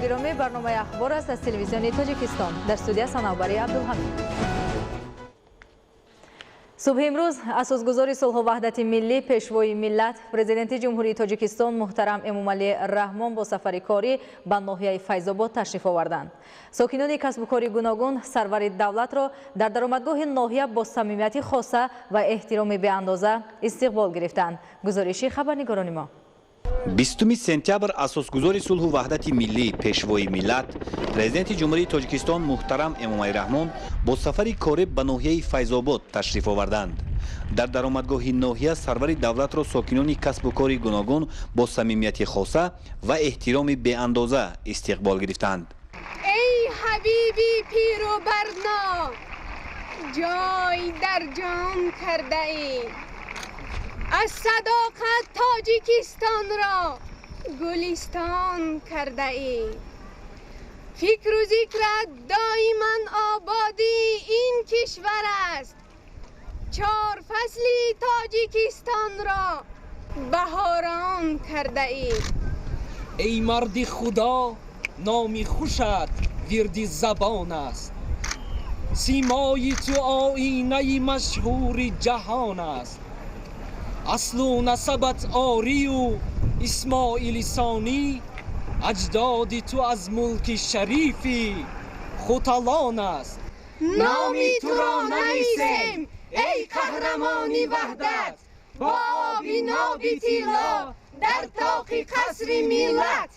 Гиромӣ, барномаи ахбор аст аз телевизиони Тоҷикистон. Дар студия Санавбари Абдулҳамид. Субҳи имрӯз асосгузори сулҳу ваҳдати миллӣ, пешвои миллат, президенти Ҷумҳурии Тоҷикистон муҳтарам Эмомалӣ Раҳмон бо сафари корӣ ба ноҳияи Файзобод ташриф оварданд. Сокинони касбу кори гуногун сарвари давлатро дар даромадгоҳи ноҳия бо самимияти хоса ва эҳтироми беандоза истиқбол гирифтанд. Гузориши хабарнигорони мо. 20 сентябр асосгузори сулҳу ваҳдати миллӣ, пешвои миллат, президенти Ҷумҳурии Тоҷикистон муҳтарам Эмомалӣ Раҳмон бо сафари корӣ ба ноҳияи Файзобод ташриф оварданд. Дар даромадгоҳи ноҳия сарвари давлатро сокинони касбу кори гуногун бо самимияти хоса ва эҳтироми беандоза истиқбол гирифтанд. Эй ҳабиби пиру барно, ҷой дар ҷон кардаӣ, аз садоқат Тоҷикистонро гулистон кардаӣ. Фикру зикрат доиман ободии ин кишвар аст. Чор фасли Тоҷикистонро баҳорон кардаӣ. Эй марди Худо, номи хушат вирди забон аст. Симои ту оинаи машҳури ҷаҳон аст. Аслу насабат орию Исмоили Сонӣ, аҷдоди ту аз мулки шарифи Хуталон аст. Номи туро нависем, эй қаҳрамони ваҳдат, бо оби ноби тилло дар тоқи қасри миллат.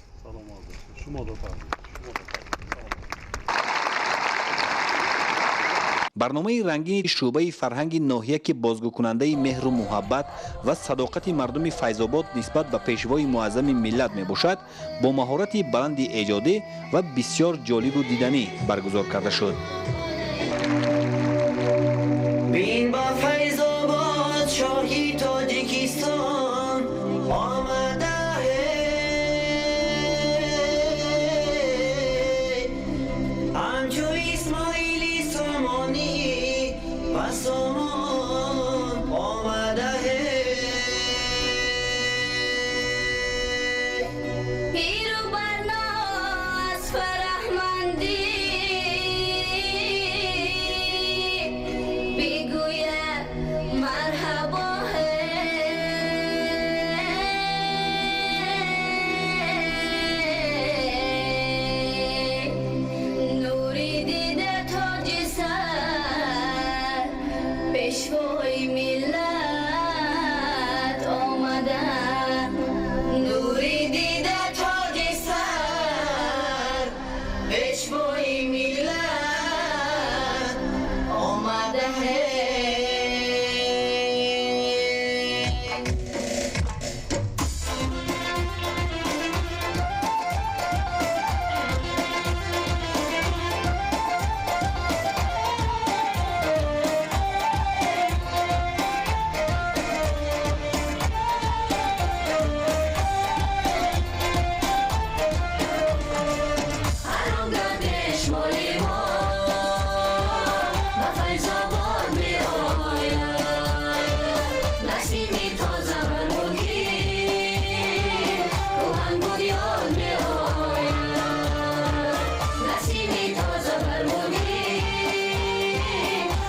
Барномаи рангини шӯъбаи фарҳанги ноҳия, ки бозгӯкунандаи меҳру муҳаббат ва садоқати мардуми Файзобод нисбат ба пешвои муаззами миллат мебошад, бо маҳорати баланди эҷодӣ ва бисёр ҷолибу диданӣ баргузор карда шуд. Бин ба Файзобод шоҳи Тоҷикистон омада, ҳамчу Исмоили Сомонӣ ба сомон омада. Пиру барно аз фараҳмандӣ бигӯяд марҳабо. Нури дида, тоҷи сар, пешвои миллат омада. Нури дида, тоҷи сар, пешвои миллат омада. Ҳар он гаҳ пешвои мо ба Файзобод меояд, насими тоза бар мулки кӯҳан бунёд меояд. Насими тоза бар мулки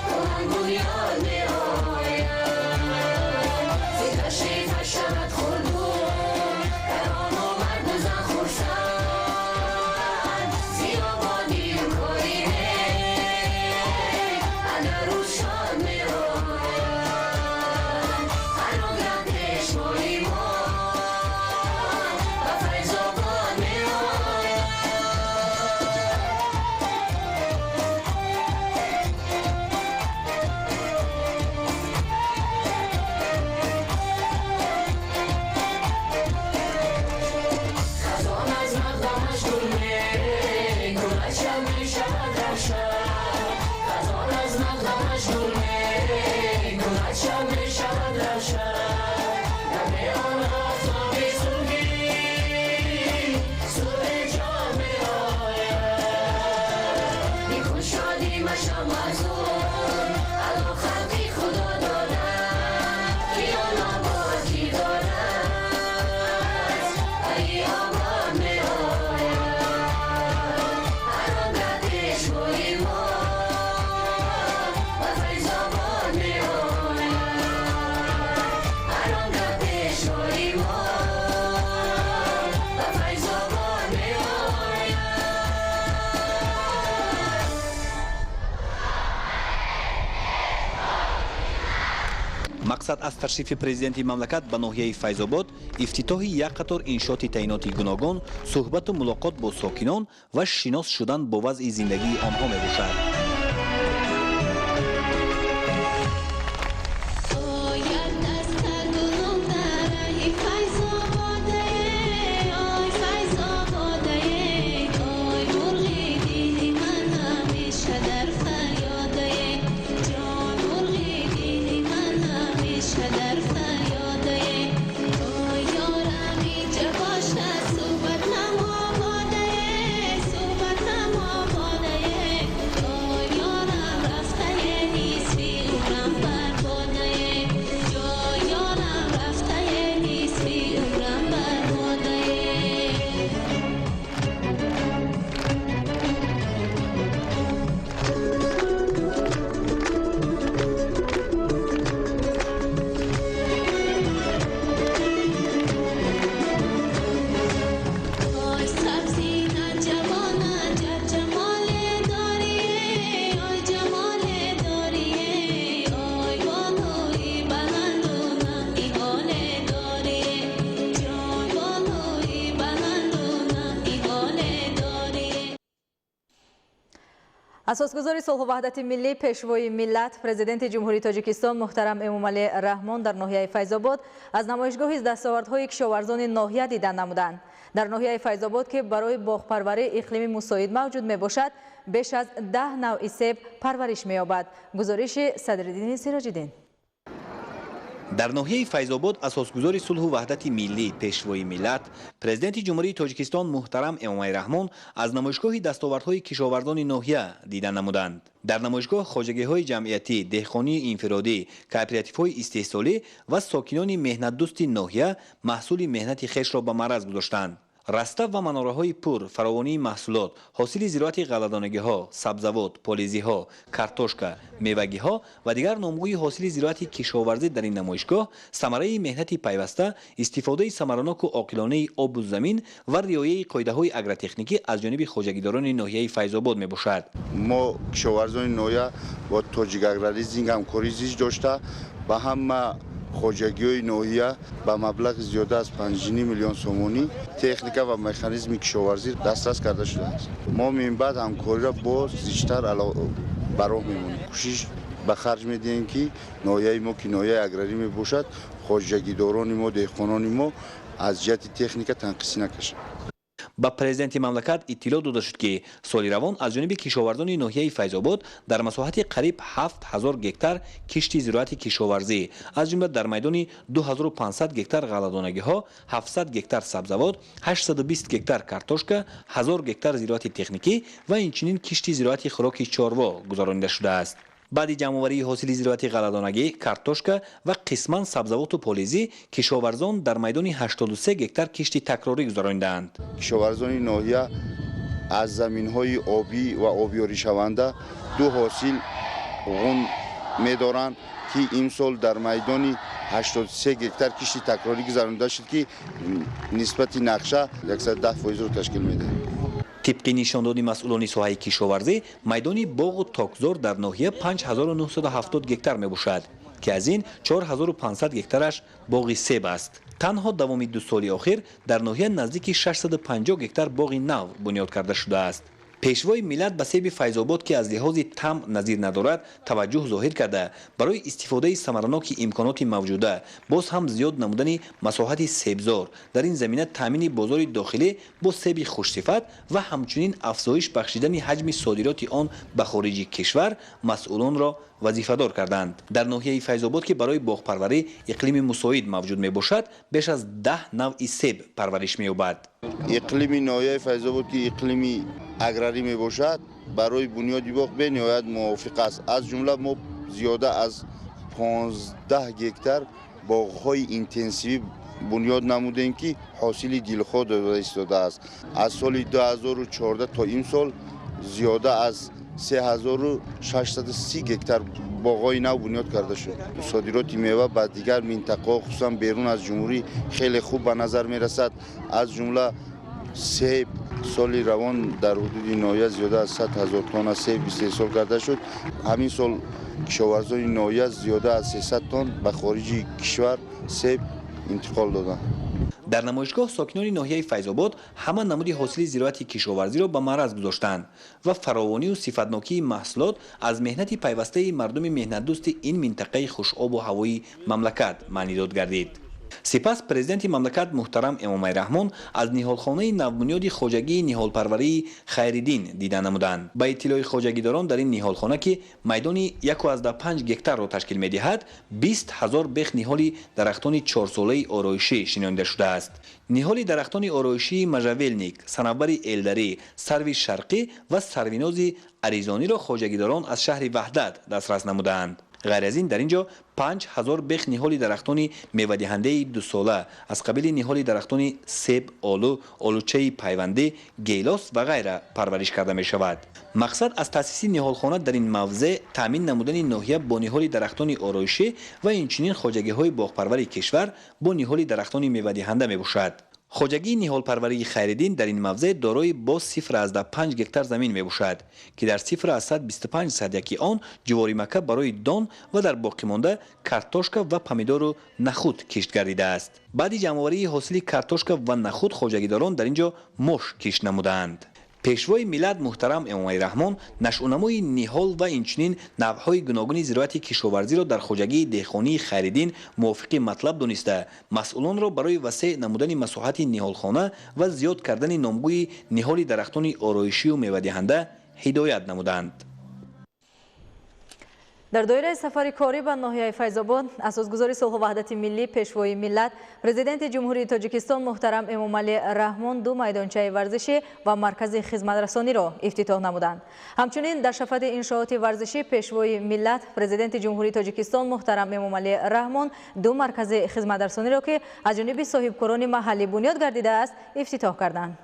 кӯҳан бунёд меояд. Зи ташрифаш шавад хурдун, карону марду зан хурсанд. Зи ободию кори нек агар ӯ шод меояд. Ҳар он гаҳ пешвои мо ба Файзобод меояд. Хазон аз мақдамаш гул мекунад, шаб мешавад равшан. Хазон аз мақдамаш гул мекунад, шаб мешавад равшан. Дар миён офтоби субҳӣ субҳи ҷон меояд. Бикун шодӣ, машав маҳзун, ало халқи Худо дорад, ки он обод ки дорад, ай обод меояд. Мақсад аз ташрифи президенти мамлакат ба ноҳияи Файзобод ифтитоҳи як қатор иншооти таъиноти гуногун, суҳбату мулоқот бо сокинон ва шинос шудан бо вазъи зиндагии онҳо мебошад. Асосгузори сулҳу ваҳдати миллӣ, пешвои миллат, президенти Ҷумҳурии Тоҷикистон муҳтарам Эмомалӣ Раҳмон дар ноҳияи Файзобод аз намоишгоҳи дастовардҳои кишоварзони ноҳия дидан намуданд. Дар ноҳияи Файзобод, ки барои боғпарварӣ иқлими мусоид мавҷуд мебошад, беш аз 10 навъи себ парвариш меёбад. Гузориши Садриддини Сироҷиддин. Дар ноҳияи Файзобод асосгузори сулҳу ваҳдати миллӣ, пешвои миллат, президенти Ҷумҳурии Тоҷикистон муҳтарам Эмомалӣ Раҳмон аз намоишгоҳи дастовардҳои кишоварзони ноҳия дида намуданд. Дар намоишгоҳ хоҷагиҳои ҷамъиятӣ, деҳқонии инфиродӣ, кооперативҳои истеҳсолӣ ва сокинони меҳнатдӯсти ноҳия маҳсули меҳнати хешро ба мараз гузоштанд. Раста ва манораҳои пур, фаровонии маҳсулот, ҳосили зироати ғалладонагиҳо, сабзавот, полизиҳо, картошка, мевагиҳо ва дигар номгӯи ҳосили зироати кишоварзӣ дар ин намоишгоҳ самараи меҳнати пайваста, истифодаи самараноку оқилонаи обу замин ва риояи қоидаҳои агротехникӣ аз ҷониби хоҷагидорони ноҳияи Файзобод мебошад. Мо кишоварзони ноҳия бо Тоҷикагролизинг ҳамкорӣ зич дошта, ба ҳама хоҷагиҳои ноҳия ба маблағи зиёда аз 5,5 миллион сомонӣ техника ва механизми кишоварзӣ дастрас карда шудааст. Мо минбаъд ҳамкориро боз зичтар ба роҳ мемонем. Кӯшиш ба харҷ медиҳем, ки ноҳияи мо, ки ноҳияи аграрӣ мебошад, хоҷагидорони мо, деҳқонони мо аз ҷиҳати техника танқисӣ накашанд. Ба президенти мамлакат иттилоъ дода шуд, ки соли равон аз ҷониби кишоварзони ноҳияи Файзобод дар масоҳати қариб 7000 гектар кишти зироати кишоварзӣ, аз ҷумла дар майдони 2500 гектар ғалладонагиҳо, 700 гектар сабзавот, 820 гектар картошка, 1000 гектар зироати техникӣ ва инчунин кишти зироати хӯроки чорво гузаронида шудааст. Баъди ҷамъоварии ҳосили зироати ғалладонагӣ, картошка ва қисман сабзавоту полизӣ, кишоварзон дар майдони 83 гектар кишти такрорӣ гузаронидаанд. Кишоварзони ноҳия аз заминҳои обӣ ва обёришаванда ду ҳосил ғун медоранд, ки имсол дар майдони 83 гектар кишти такрорӣ гузаронида шуд, ки нисбати нақша 110%-ро ташкил медиҳад. Тибқи нишондоди масъулони соҳаи кишоварзӣ, майдони боғу токзор дар ноҳия 5970 гектар мебошад, ки аз ин 4500 гектараш боғи себ аст. Танҳо давоми 2 соли охир дар ноҳия наздики 650 гектар боғи нав бунёд карда шудааст. Пешвои миллат ба себи Файзобод, ки аз лиҳози тамъ назир надорад, таваҷҷӯҳ зоҳир карда, барои истифодаи самараноки имконоти мавҷуда, боз ҳам зиёд намудани масоҳати себзор, дар ин замина таъмини бозори дохилӣ бо себи хушсифат ва ҳамчунин афзоиш бахшидани ҳаҷми содироти он ба хориҷи кишвар масъулонро вазифадор карданд. Дар ноҳияи Файзобод, ки барои боғпарварӣ иқлими мусоид мавҷуд мебошад, беш аз 10 навъи себ парвариш меёбад. Иқлими ноҳияи Файзобод, ки иқлими аграрӣ мебошад, барои бунёди боғ бениҳоят мувофиқ аст. Аз ҷумла мо зиёда аз 15 гектар боғҳои интенсивӣ бунёд намудем, ки ҳосили дилхоҳ дода истодааст. Аз соли 2014 то имсол зиёда аз 3630 гектар боғҳои нав бунёд карда шуд. Содироти мева ба дигар минтақаҳо, хусусан берун аз ҷумҳурӣ, хеле хуб ба назар мерасад. Аз ҷумла себ, Соли равон дар ҳудуди ноҳия зиёда аз 100 ҳазор тонна себ истеҳсол карда шуд. Ҳамин сол кишоварзони ноҳия зиёда аз 300 тонн ба хориҷи кишвар себ интиқол доданд. Дар намоишгоҳ сокинони ноҳияи Файзобод ҳама намуди ҳосили зироати кишоварзиро ба маъраз гузоштанд ва фаровонию сифатнокии маҳсулот аз меҳнати пайвастаи мардуми меҳнатдӯсти ин минтақаи хушобу ҳавои мамлакат маънидод гардид. Сипас президенти мамлакат муҳтарам Эмомалӣ Раҳмон аз ниҳолхонаи навбунёди хоҷагии ниҳолпарварии Хайриддин дида намуданд. Ба иттилои хоҷагидорон дар ин ниҳолхона, ки майдони 1,5 гектарро ташкил медиҳад, 20 ҳазор бех ниҳоли дарахтони чорсолаи ороишӣ шинонида шудааст. Ниҳоли дарахтони ороишии можавелник, санавбари элдарӣ, сарви шарқӣ ва сарвинози аризониро хоҷагидорон аз шаҳри Ваҳдат дастрас намудаанд. Ғайр аз ин дар ин ҷо 5000 бех ниҳоли дарахтони мевадиҳандаи дусола аз қабили ниҳоли дарахтони себ, олу, олучаи пайвандӣ, гелос ва ғайра парвариш карда мешавад. Мақсад аз таъсиси ниҳолхона дар ин мавзеъ таъмин намудани ноҳия бо ниҳоли дарахтони ороишӣ ва инчунин хоҷагиҳои боғпарвари кишвар бо ниҳоли дарахтони мевадиҳанда мебошад. Хоҷагии ниҳолпарварии Хайриддин дар ин мавзеъ дорои боз 0,5 гектар замин мебошад, ки дар 0,25 он ҷуворимакка барои дон ва дар боқимонда картошка ва помидору нахуд кишт гардидааст. Баъди ҷамъоварии ҳосили картошка ва нахуд хоҷагидорон дар ин ҷо мош кишт намудаанд. Пешвои миллат муҳтарам Эмомалӣ Раҳмон нашъунамои ниҳол ва инчунин навъҳои гуногуни зироати кишоварзиро дар хоҷагии деҳқонии Хайриддин мувофиқи матлаб дониста, масъулонро барои васеъ намудани масоҳати ниҳолхона ва зиёд кардани номгӯи ниҳоли дарахтони ороишию мевадиҳанда ҳидоят намуданд. Дар доираи сафари корӣ ба ноҳияи Файзобод асосгузори сулҳу ваҳдати миллӣ, пешвои миллат, президенти Ҷумҳурии Тоҷикистон муҳтарам Эмомалӣ Раҳмон ду майдончаи варзишӣ ва маркази хизматрасониро ифтитоҳ намуданд. Ҳамчунин дар шафати иншооти варзишӣ пешвои миллат, президенти Ҷумҳурии Тоҷикистон муҳтарам Эмомалӣ Раҳмон ду маркази хизматрасониро, ки аз ҷониби соҳибкорони маҳаллӣ бунёд гардидааст, ифтитоҳ карданд.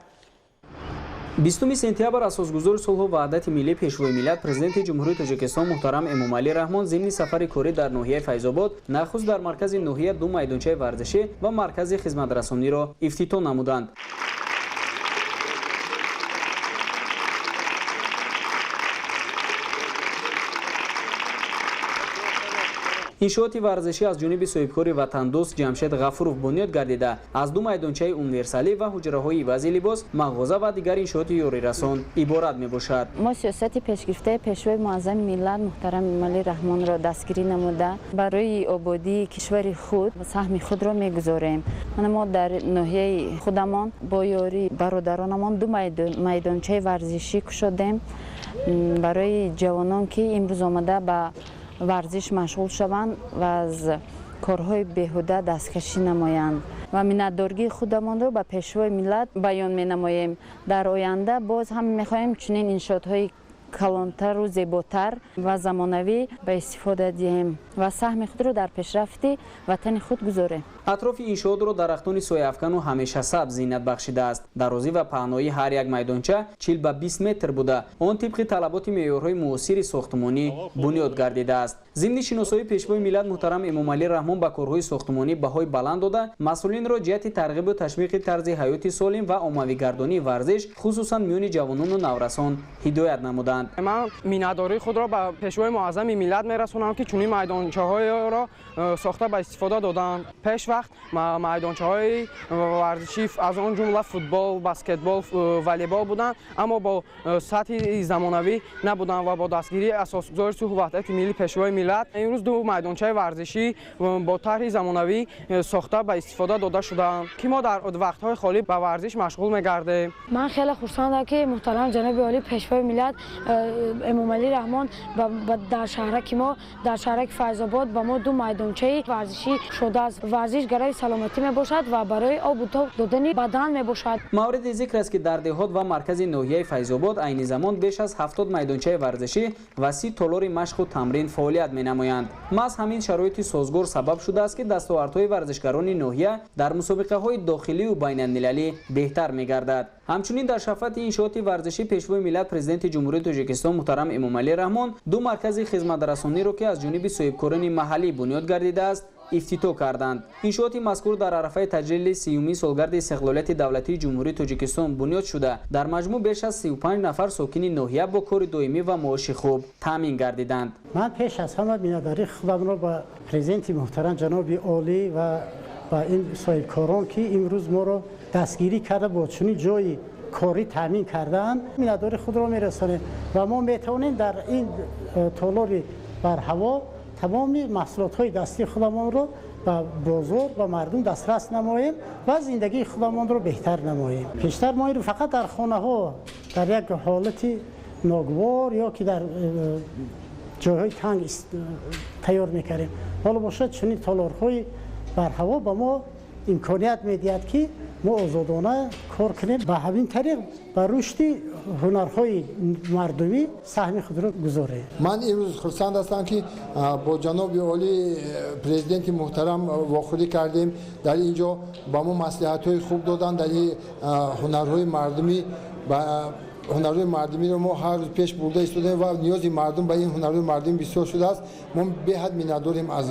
20 сентябр асосгузори сулҳу ваҳдати миллӣ, пешвои миллат, президенти Ҷумҳурии Тоҷикистон муҳтарам Эмомалӣ Раҳмон зимни сафари корӣ дар ноҳияи Файзобод нахуст дар маркази ноҳия ду майдончаи варзишӣ ва маркази хизматрасониро ифтитоҳ намуданд. Иншооти варзишӣ аз ҷониби соҳибкори ватандӯст Ҷамшед Ғафуров бунёд гардида, аз ду майдончаи универсалӣ ва ҳуҷраҳои ивази либос, мағоза ва дигар иншооти ёрирасон иборат мебошад. Мо сиёсати пешгирифтаи пешвои муаззами миллат муҳтарам Эмомалӣ Раҳмонро дастгирӣ намуда, барои ободии кишвари худ саҳми худро мегузорем. Мо дар ноҳияи худамон бо ёрии бародаронамон ду майдончаи варзишӣ кушодем барои ҷавонон, ки имрӯз омада ба варзиш машғул шаванд ва аз корҳои беҳуда дасткашӣ намоянд ва миннатдоргии худамонро ба пешвои миллат баён менамоем. Дар оянда боз ҳам мехоҳем чунин иншоотҳои калонтару зеботар ва замонавӣ ба истифода диҳем ва саҳми худро дар пешрафти ватани худ гузорем. Атрофи иншоотро дарахтони сояафкану ҳамеша сабз зинат бахшидааст. Дарозӣ ва паҳноии ҳар як майдонча 40 ба 20 метр буда, он тибқи талаботи меъёрҳои муосири сохтмонӣ бунёд гардидааст. Зимни шиносоии пешвои миллат муҳтарам Эмомалӣ Раҳмон ба корҳои сохтмонӣ баҳои баланд дода, масъулинро ҷиҳати тарғибу ташвиқи тарзи ҳаёти солим ва оммавигардонии варзиш, хусусан миёни ҷавонону наврасон, ҳидоят намуданд. Ман миннатдории худро ба пешвои муаззами миллат мерасонам, ки чунин майдончаҳоеро сохта ба истифода доданд. Пеш вақт майдончаҳои варзишӣ аз он ҷумла футбол, баскетбол, волейбол буданд, аммо бо сатҳи замонавӣ набуданд ва бо дастгирии асосгузори сулҳу ваҳдати миллӣ, пешвои миллат, имрӯз ду майдончаи варзишӣ бо тарҳи замонавӣ сохта ба истифода дода шудаанд, ки мо дар вақтҳои холӣ ба варзиш машғул мегардем. Ман хеле хурсандам, ки муҳтарам ҷаноби олӣ, пешвои миллат Эмомалӣ Раҳмон дар шаҳраки мо, дар шаҳраки Файзобод ба мо ду майдончаи варзишӣ шудааст. Варзиш гарави саломатӣ мебошад ва барои обу тоб додани бадан мебошад. Мавриди зикр аст, ки дар деҳот ва маркази ноҳияи Файзобод айни замон беш аз 70 майдончаи варзишӣ ва 30 толори машқу тамрин фаъолият менамоянд. Маҳз ҳамин шароити созгор сабаб шудааст, ки дастовардҳои варзишгарони ноҳия дар мусобиқаҳои дохилию байналмилалӣ беҳтар мегардад. Ҳамчунин дар шафати иншооти варзишӣ пешвои миллат, президенти Ҷумҳурии Тоҷикистон муҳтарам Эмомалӣ Раҳмон ду маркази хизматрасониро, ки аз ҷониби соҳибкорони маҳаллӣ бунёд гардидааст, ифтитоҳ карданд. Иншооти мазкур дар арафаи таҷлили 30-умин солгарди истиқлолияти давлатии Ҷумҳурии Тоҷикистон бунёд шуда, дар маҷмӯъ беш аз 35 нафар сокини ноҳия бо кори доимӣ ва маоши хуб таъмин гардиданд. Ман пеш аз ҳама миннатдории худамро ба президенти муҳтарам ҷаноби олӣ ва ба ин соҳибкорон, ки имрӯз моро дастгирӣ карда бо чунин ҷойи корӣ таъмин кардаанд, миннатдории худро мерасонем ва мо метавонем дар ин толори барҳаво тамоми маҳсулотҳои дастии худамонро ба бозор, ба мардум дастрас намоем ва зиндагии худамонро беҳтар намоем. Пештар мо инро фақат дар хонаҳо дар як ҳолати ногувор ё ки дар ҷойҳои танг тайёр мекардем. Ҳоло бошад, чунин толорҳои барҳаво ба мо имконият медиҳад, ки мо озодона кор кунем, ба ҳамин тариқ ба рушди ҳунарҳои мардумӣ саҳми худро гузорем. Ман имрӯз хурсанд ҳастам, ки бо ҷаноби олӣ президенти муҳтарам вохӯрӣ кардем. Дар ин ҷо ба мо маслиҳатҳои хуб доданд дар ин ҳунарҳои мардумӣ. Ҳунарҳои мардумиро мо ҳар рӯз пеш бурда истодаем ва ниёзи мардум ба ин ҳунарҳои мардумӣ бисёр шудааст. Мо беҳад миннатдорем аз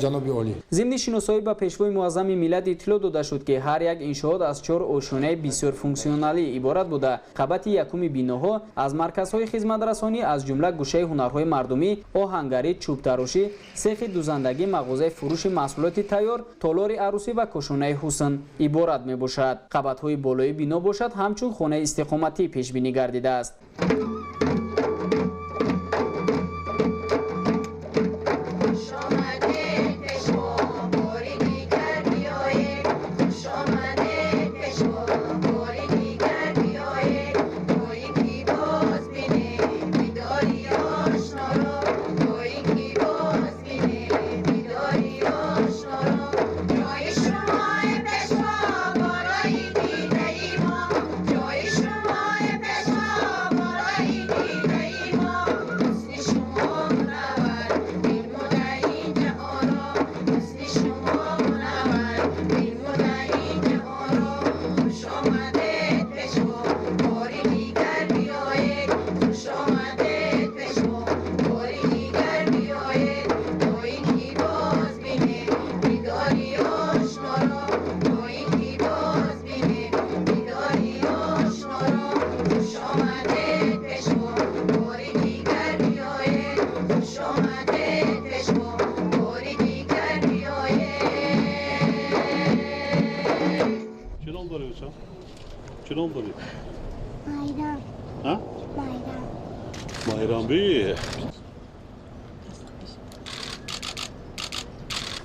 ҷаноби олӣ. Зимни шиносоӣ ба пешвои муаззами миллат иттилоъ дода шуд, ки ҳар як иншоот аз 4 ошёнаи бисёрфунксионалӣ иборат буда, қабати якуми биноҳо аз марказҳои хизматрасонӣ, аз ҷумла гӯшаи ҳунарҳои мардумӣ, оҳангарӣ, чӯбтарошӣ, сехи дузандагӣ, мағозаи фурӯши маҳсулоти тайёр, толори арӯсӣ ва кошонаи ҳусн иборат мебошад. Қабатҳои болои бино бошад, ҳамчун хонаи истиқоматӣ пешбинӣ гардидааст.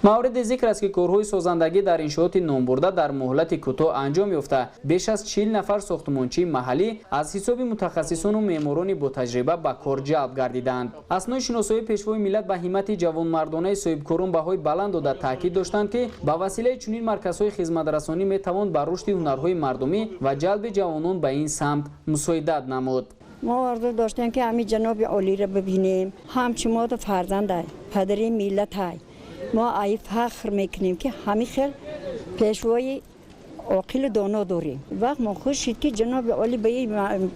Мавриди зикр аст, ки корҳои созандагӣ дар иншооти номбурда дар муҳлати кӯтоҳ анҷом ёфта, беш аз 40 нафар сохтмончии маҳаллӣ аз ҳисоби мутахассисону меъморони ботаҷриба ба кор ҷалб гардиданд. Аснои шиносоии пешвои миллат ба ҳиммати ҷавонмардонаи соҳибкорон баҳои баланд дода, таъкид доштанд, ки ба василаи чунин марказҳои хизматрасонӣ метавон ба рушди ҳунарҳои мардумӣ ва ҷалби ҷавонон ба ин самт мусоидат намуд. Мо орзу доштем, ки ҳамин ҷаноби олиро бибинем. Ҳамчун мо фарзандай, падари миллатай. Мо ай фахр мекунем, ки ҳамин хел пешвои оқилу доно дорем. Вақт мо хуш шид, ки ҷаноби олӣ ба ин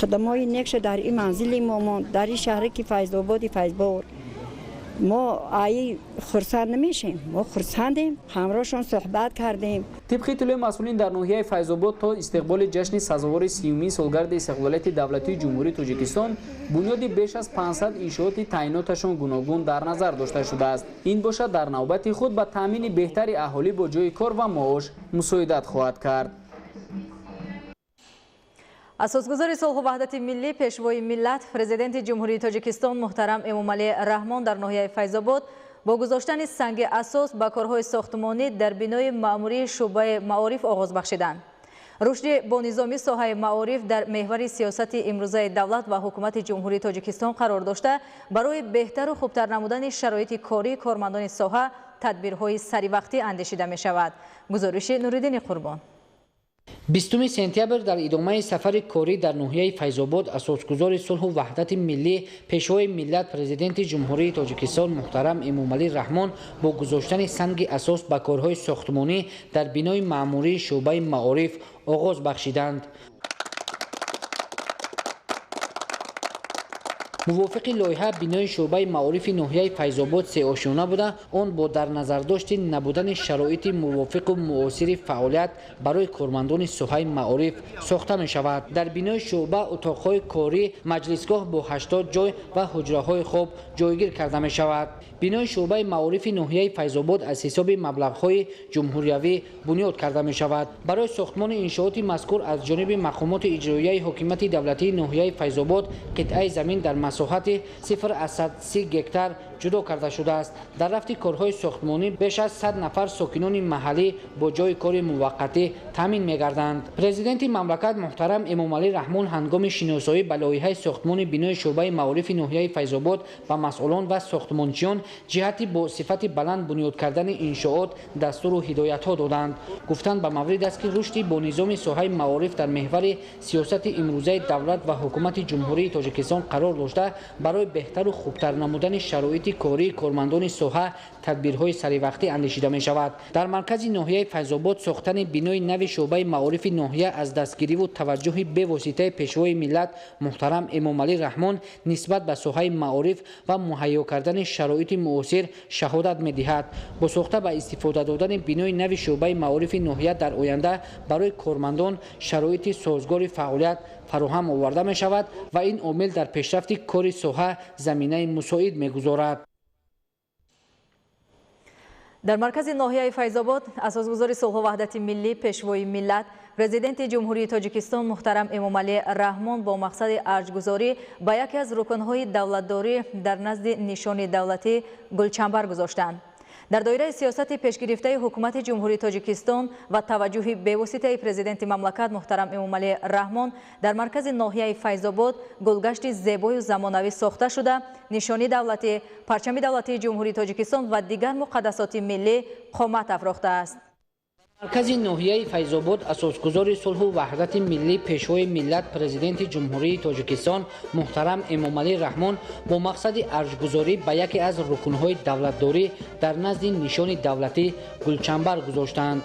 қадамҳои некша дар ин манзили мо монд, дар ин шаҳре ки Файзободи Файзбор. Мо ай хурсанд намешем, мо хурсандем, ҳамроҳшон суҳбат кардем. Тибқи иттилои масъулин, дар ноҳияи Файзобод то истиқболи ҷашни сазовори 30-умин солгарди истиқлолияти давлатии Ҷумҳурии Тоҷикистон бунёди беш аз 500 иншооти таъиноташон гуногун дар назар дошта шудааст. Ин бошад, дар навбати худ ба таъмини беҳтари аҳолӣ бо ҷойи кор ва маош мусоидат хоҳад кард. Асосгузори сулҳу ваҳдати миллӣ, пешвои миллат, президенти Ҷумҳурии Тоҷикистон муҳтарам Эмомалӣ Раҳмон дар ноҳияи Файзобод бо гузоштани санги асос ба корҳои сохтмонӣ дар бинои маъмурии шӯъбаи маориф оғоз бахшиданд. Рушди бонизоми соҳаи маориф дар меҳвари сиёсати имрӯзаи давлат ва ҳукумати Ҷумҳурии Тоҷикистон қарор дошта, барои беҳтару хубтар намудани шароити кории кормандони соҳа тадбирҳои саривақтӣ андешида мешавад. Гузориши Нуриддини Қурбон. 20 сентябр дар идомаи сафари корӣ дар ноҳияи Файзобод асосгузори сулҳу ваҳдати миллӣ, пешвои миллат, президенти Ҷумҳурии Тоҷикистон муҳтарам Эмомалӣ Раҳмон бо гузоштани санги асос ба корҳои сохтмонӣ дар бинои маъмурии шӯъбаи маориф оғоз бахшиданд. Мувофиқи лоиҳа бинои шӯъбаи маорифи ноҳияи Файзобод сеошёна буда, он бо дар назардошти набудани шароити мувофиқу муосири фаъолият барои кормандони соҳаи маориф сохта мешавад. Дар бинои шӯъба утоқҳои корӣ, маҷлисгоҳ бо 80 ҷой ва ҳуҷраҳои хоб ҷойгир карда мешавад. Бинои шӯъбаи маорифи ноҳияи Файзобод аз ҳисоби маблағҳои ҷумҳуриявӣ бунёд карда мешавад. Барои сохтмони иншооти мазкур аз ҷониби мақомоти иҷроияи ҳокимияти давлатии ноҳияи Файзобод қитъаи замин дар масоҳати 0,30 гектар ҷудо карда шудааст. Дар рафти корҳои сохтмонӣ беш аз 100 нафар сокинони маҳаллӣ бо ҷойи кори муваққатӣ таъмин мегарданд. Президенти мамлакат муҳтарам Эмомалӣ Раҳмон ҳангоми шиносоӣ ба лоиҳаи сохтмони бинои шӯъбаи маорифи ноҳияи Файзобод ба масъулон ва сохтмончиён ҷиҳати бо сифати баланд бунёд кардани иншоот дастуру ҳидоятҳо доданд. Гуфтанд ба маврид аст, ки рушди бо низоми соҳаи маориф дар меҳвари сиёсати имрӯзаи давлат ва ҳукумати Ҷумҳурии Тоҷикистон қарор дошта, барои беҳтару хубтар намудани шароити кории кормандони соҳа тадбирҳои саривақтӣ андешида мешавад. Дар маркази ноҳияи Файзобод сохтани бинои нави шӯъбаи маорифи ноҳия аз дастгириву таваҷҷӯҳи бевоситаи пешвои миллат муҳтарам Эмомалӣ Раҳмон нисбат ба соҳаи маориф ва муҳайё кардани шароити муосир шаҳодат медиҳад. Бо сохта ба истифода додани бинои нави шӯъбаи маорифи ноҳия дар оянда барои кормандон шароити созгори фаъолият фароҳам оварда мешавад ва ин омил дар пешрафти кори соҳа заминаи мусоид мегузорад. Дар маркази ноҳияи Файзобод асосгузори сулҳу ваҳдати миллӣ, пешвои миллат, президенти Ҷумҳурии Тоҷикистон муҳтарам Эмомалӣ Раҳмон бо мақсади арҷгузорӣ ба яке аз рукнҳои давлатдорӣ дар назди нишони давлатӣ гулчамбар гузоштанд. Дар доираи сиёсати пешгирифтаи ҳукумати Ҷумҳурии Тоҷикистон ва таваҷҷӯҳи бевоситаи президенти мамлакат муҳтарам Эмомалӣ Раҳмон дар маркази ноҳияи Файзобод гулгашти зебою замонавӣ сохта шуда, нишони давлатӣ, парчами давлатии Ҷумҳурии Тоҷикистон ва дигар муқаддасоти миллӣ қомат афрохтааст. Маркази ноҳияи Файзобод асосгузори сулҳу ваҳдати миллӣ, пешвои миллат, президенти Ҷумҳурии Тоҷикистон муҳтарам Эмомалӣ Раҳмон бо мақсади арҷгузорӣ ба яке аз рукнҳои давлатдорӣ дар назди нишони давлатӣ гулчамбар гузоштанд.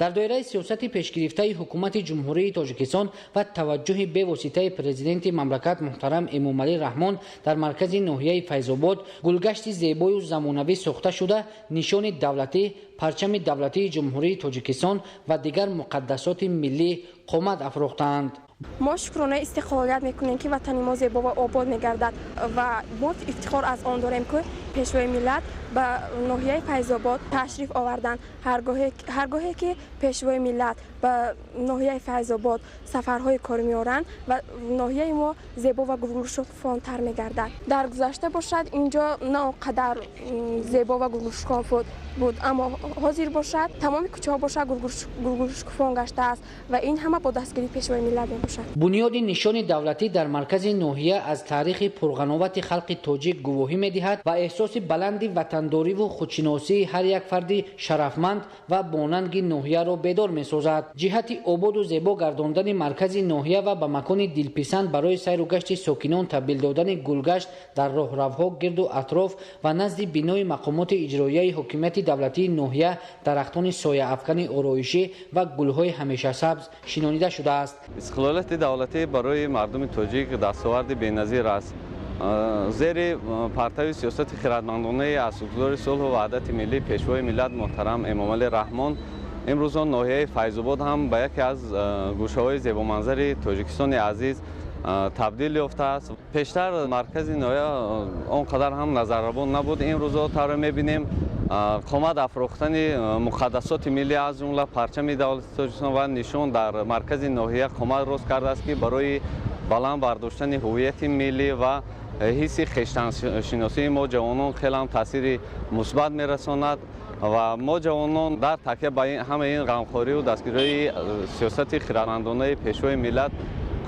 Дар доираи сиёсати пешгирифтаи ҳукумати Ҷумҳурии Тоҷикистон ва таваҷҷӯҳи бевоситаи президенти мамлакат муҳтарам Эмомалӣ Раҳмон дар маркази ноҳияи Файзобод гулгашти зебою замонавӣ сохта шуда, нишони давлатӣ, парчами давлатии Ҷумҳурии Тоҷикистон ва дигар муқаддасоти миллӣ қомат афрохтаанд. Мо шукронаи истиқлолият мекунем, ки ватани мо зебо ва обод мегардад, ва мо ифтихор аз он дорем, ки Пешвои миллат ба ноҳияи Файзобод ташриф оварданд. Ҳаргоҳе ки Пешвои миллат ба ноҳияи Файзобод сафарҳои кор меоранд ва ноҳияи мо зебо ва гулгулшукуфонтар мегардад. Дар гузашта бошад, инҷо на он қадар зебо ва гулгулшукуфон буд, аммо ҳозир бошад, тамоми кӯчаҳо бошад гулгулшукуфон гаштааст ва ин ҳама бо дастгирии Пешвои миллат мебошад. Бунёди нишони давлатӣ дар маркази ноҳия аз таърихи пурғановати халқи тоҷик гувоҳӣ медиҳад ва эҳсоси баланди ватандориву худшиносии ҳар як фарди шарафманд ва бонанги ноҳияро бедор месозад. Ҷиҳати ободу зебо гардондани маркази ноҳия ва ба макони дилписанд барои сайру гашти сокинон табдил додани гулгашт дар роҳравҳо гирду атроф ва назди бинои мақомоти иҷроияи ҳокимияти давлатии ноҳия дарахтони сояафкани ороишӣ ва гулҳои ҳамешасабз шинонида шудааст. Истиқлолияти давлатӣ барои мардуми тоҷик дастоварди беназир аст. Зери партави сиёсати хиратмандонаи асосгузори сулҳу ваҳдати миллӣ, Пешвои миллат муҳтарам Эмомалӣ Раҳмон, имрӯзон ноҳияи Файзобод ҳам ба яке аз гӯшаҳои зебоманзари Тоҷикистони азиз табдил ёфтааст. Пештар маркази ноҳия он қадар ҳам назаррабон набуд. Имрӯзо тавре мебинем, қомат афрохтани муқаддасоти миллӣ, аз ҷумла парчами давлати Тоҷикистон ва нишон дар маркази ноҳия қомат рост кардааст, ки барои баланд бардоштани ҳуввияти миллӣ ва ҳисси хештаншиносии мо ҷавонон хеле ҳам таъсири мусбат мерасонад. Ва мо ҷавонон дар такя ба ҳамаи ин ғамхориву дастгириҳои сиёсати хиратмандонаи Пешвои миллат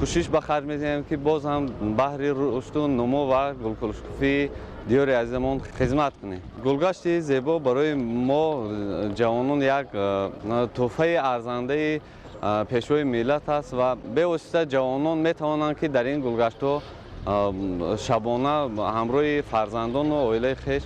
кӯшиш ба харҷ медиҳем, ки боз ҳам баҳри рушду нумӯ ва гулгулшукуфии диёри азизамон хизмат кунем. Гулгашти зебо барои мо ҷавонон як тӯҳфаи арзандаи Пешвои миллат аст ва бевосита ҷавонон метавонанд, ки дар ин гулгаштҳо шабона ҳамроҳи фарзандону оилаи хеш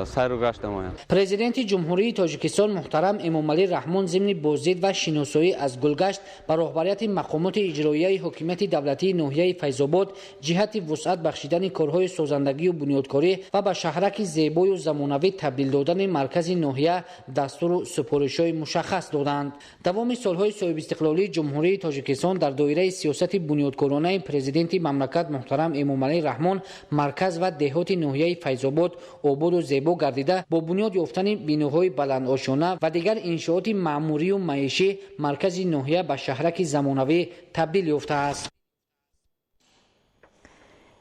сайру гашт намоянд. Президенти Ҷумҳурии Тоҷикистон муҳтарам Эмомалӣ Раҳмон зимни боздид ва шиносоӣ аз гулгашт ба роҳбарияти мақомоти иҷроияи ҳокимияти давлатии ноҳияи Файзобод ҷиҳати вусъат бахшидани корҳои созандагию бунёдкорӣ ва ба шаҳраки зебою замонавӣ табдил додани маркази ноҳия дастуру супоришҳои мушаххас доданд. Давоми солҳои соҳибистиқлолии Ҷумҳурии Тоҷикистон дар доираи сиёсати бунёдкоронаи президенти мамлакат муҳтарам Эмомалӣ Раҳмон марказ ва деҳоти ноҳияи Файзобод ободу зебо гардида, бо бунёд ёфтани биноҳои баландошёна ва дигар иншооти маъмурию маишӣ маркази ноҳия ба шаҳраки замонавӣ табдил ёфтааст.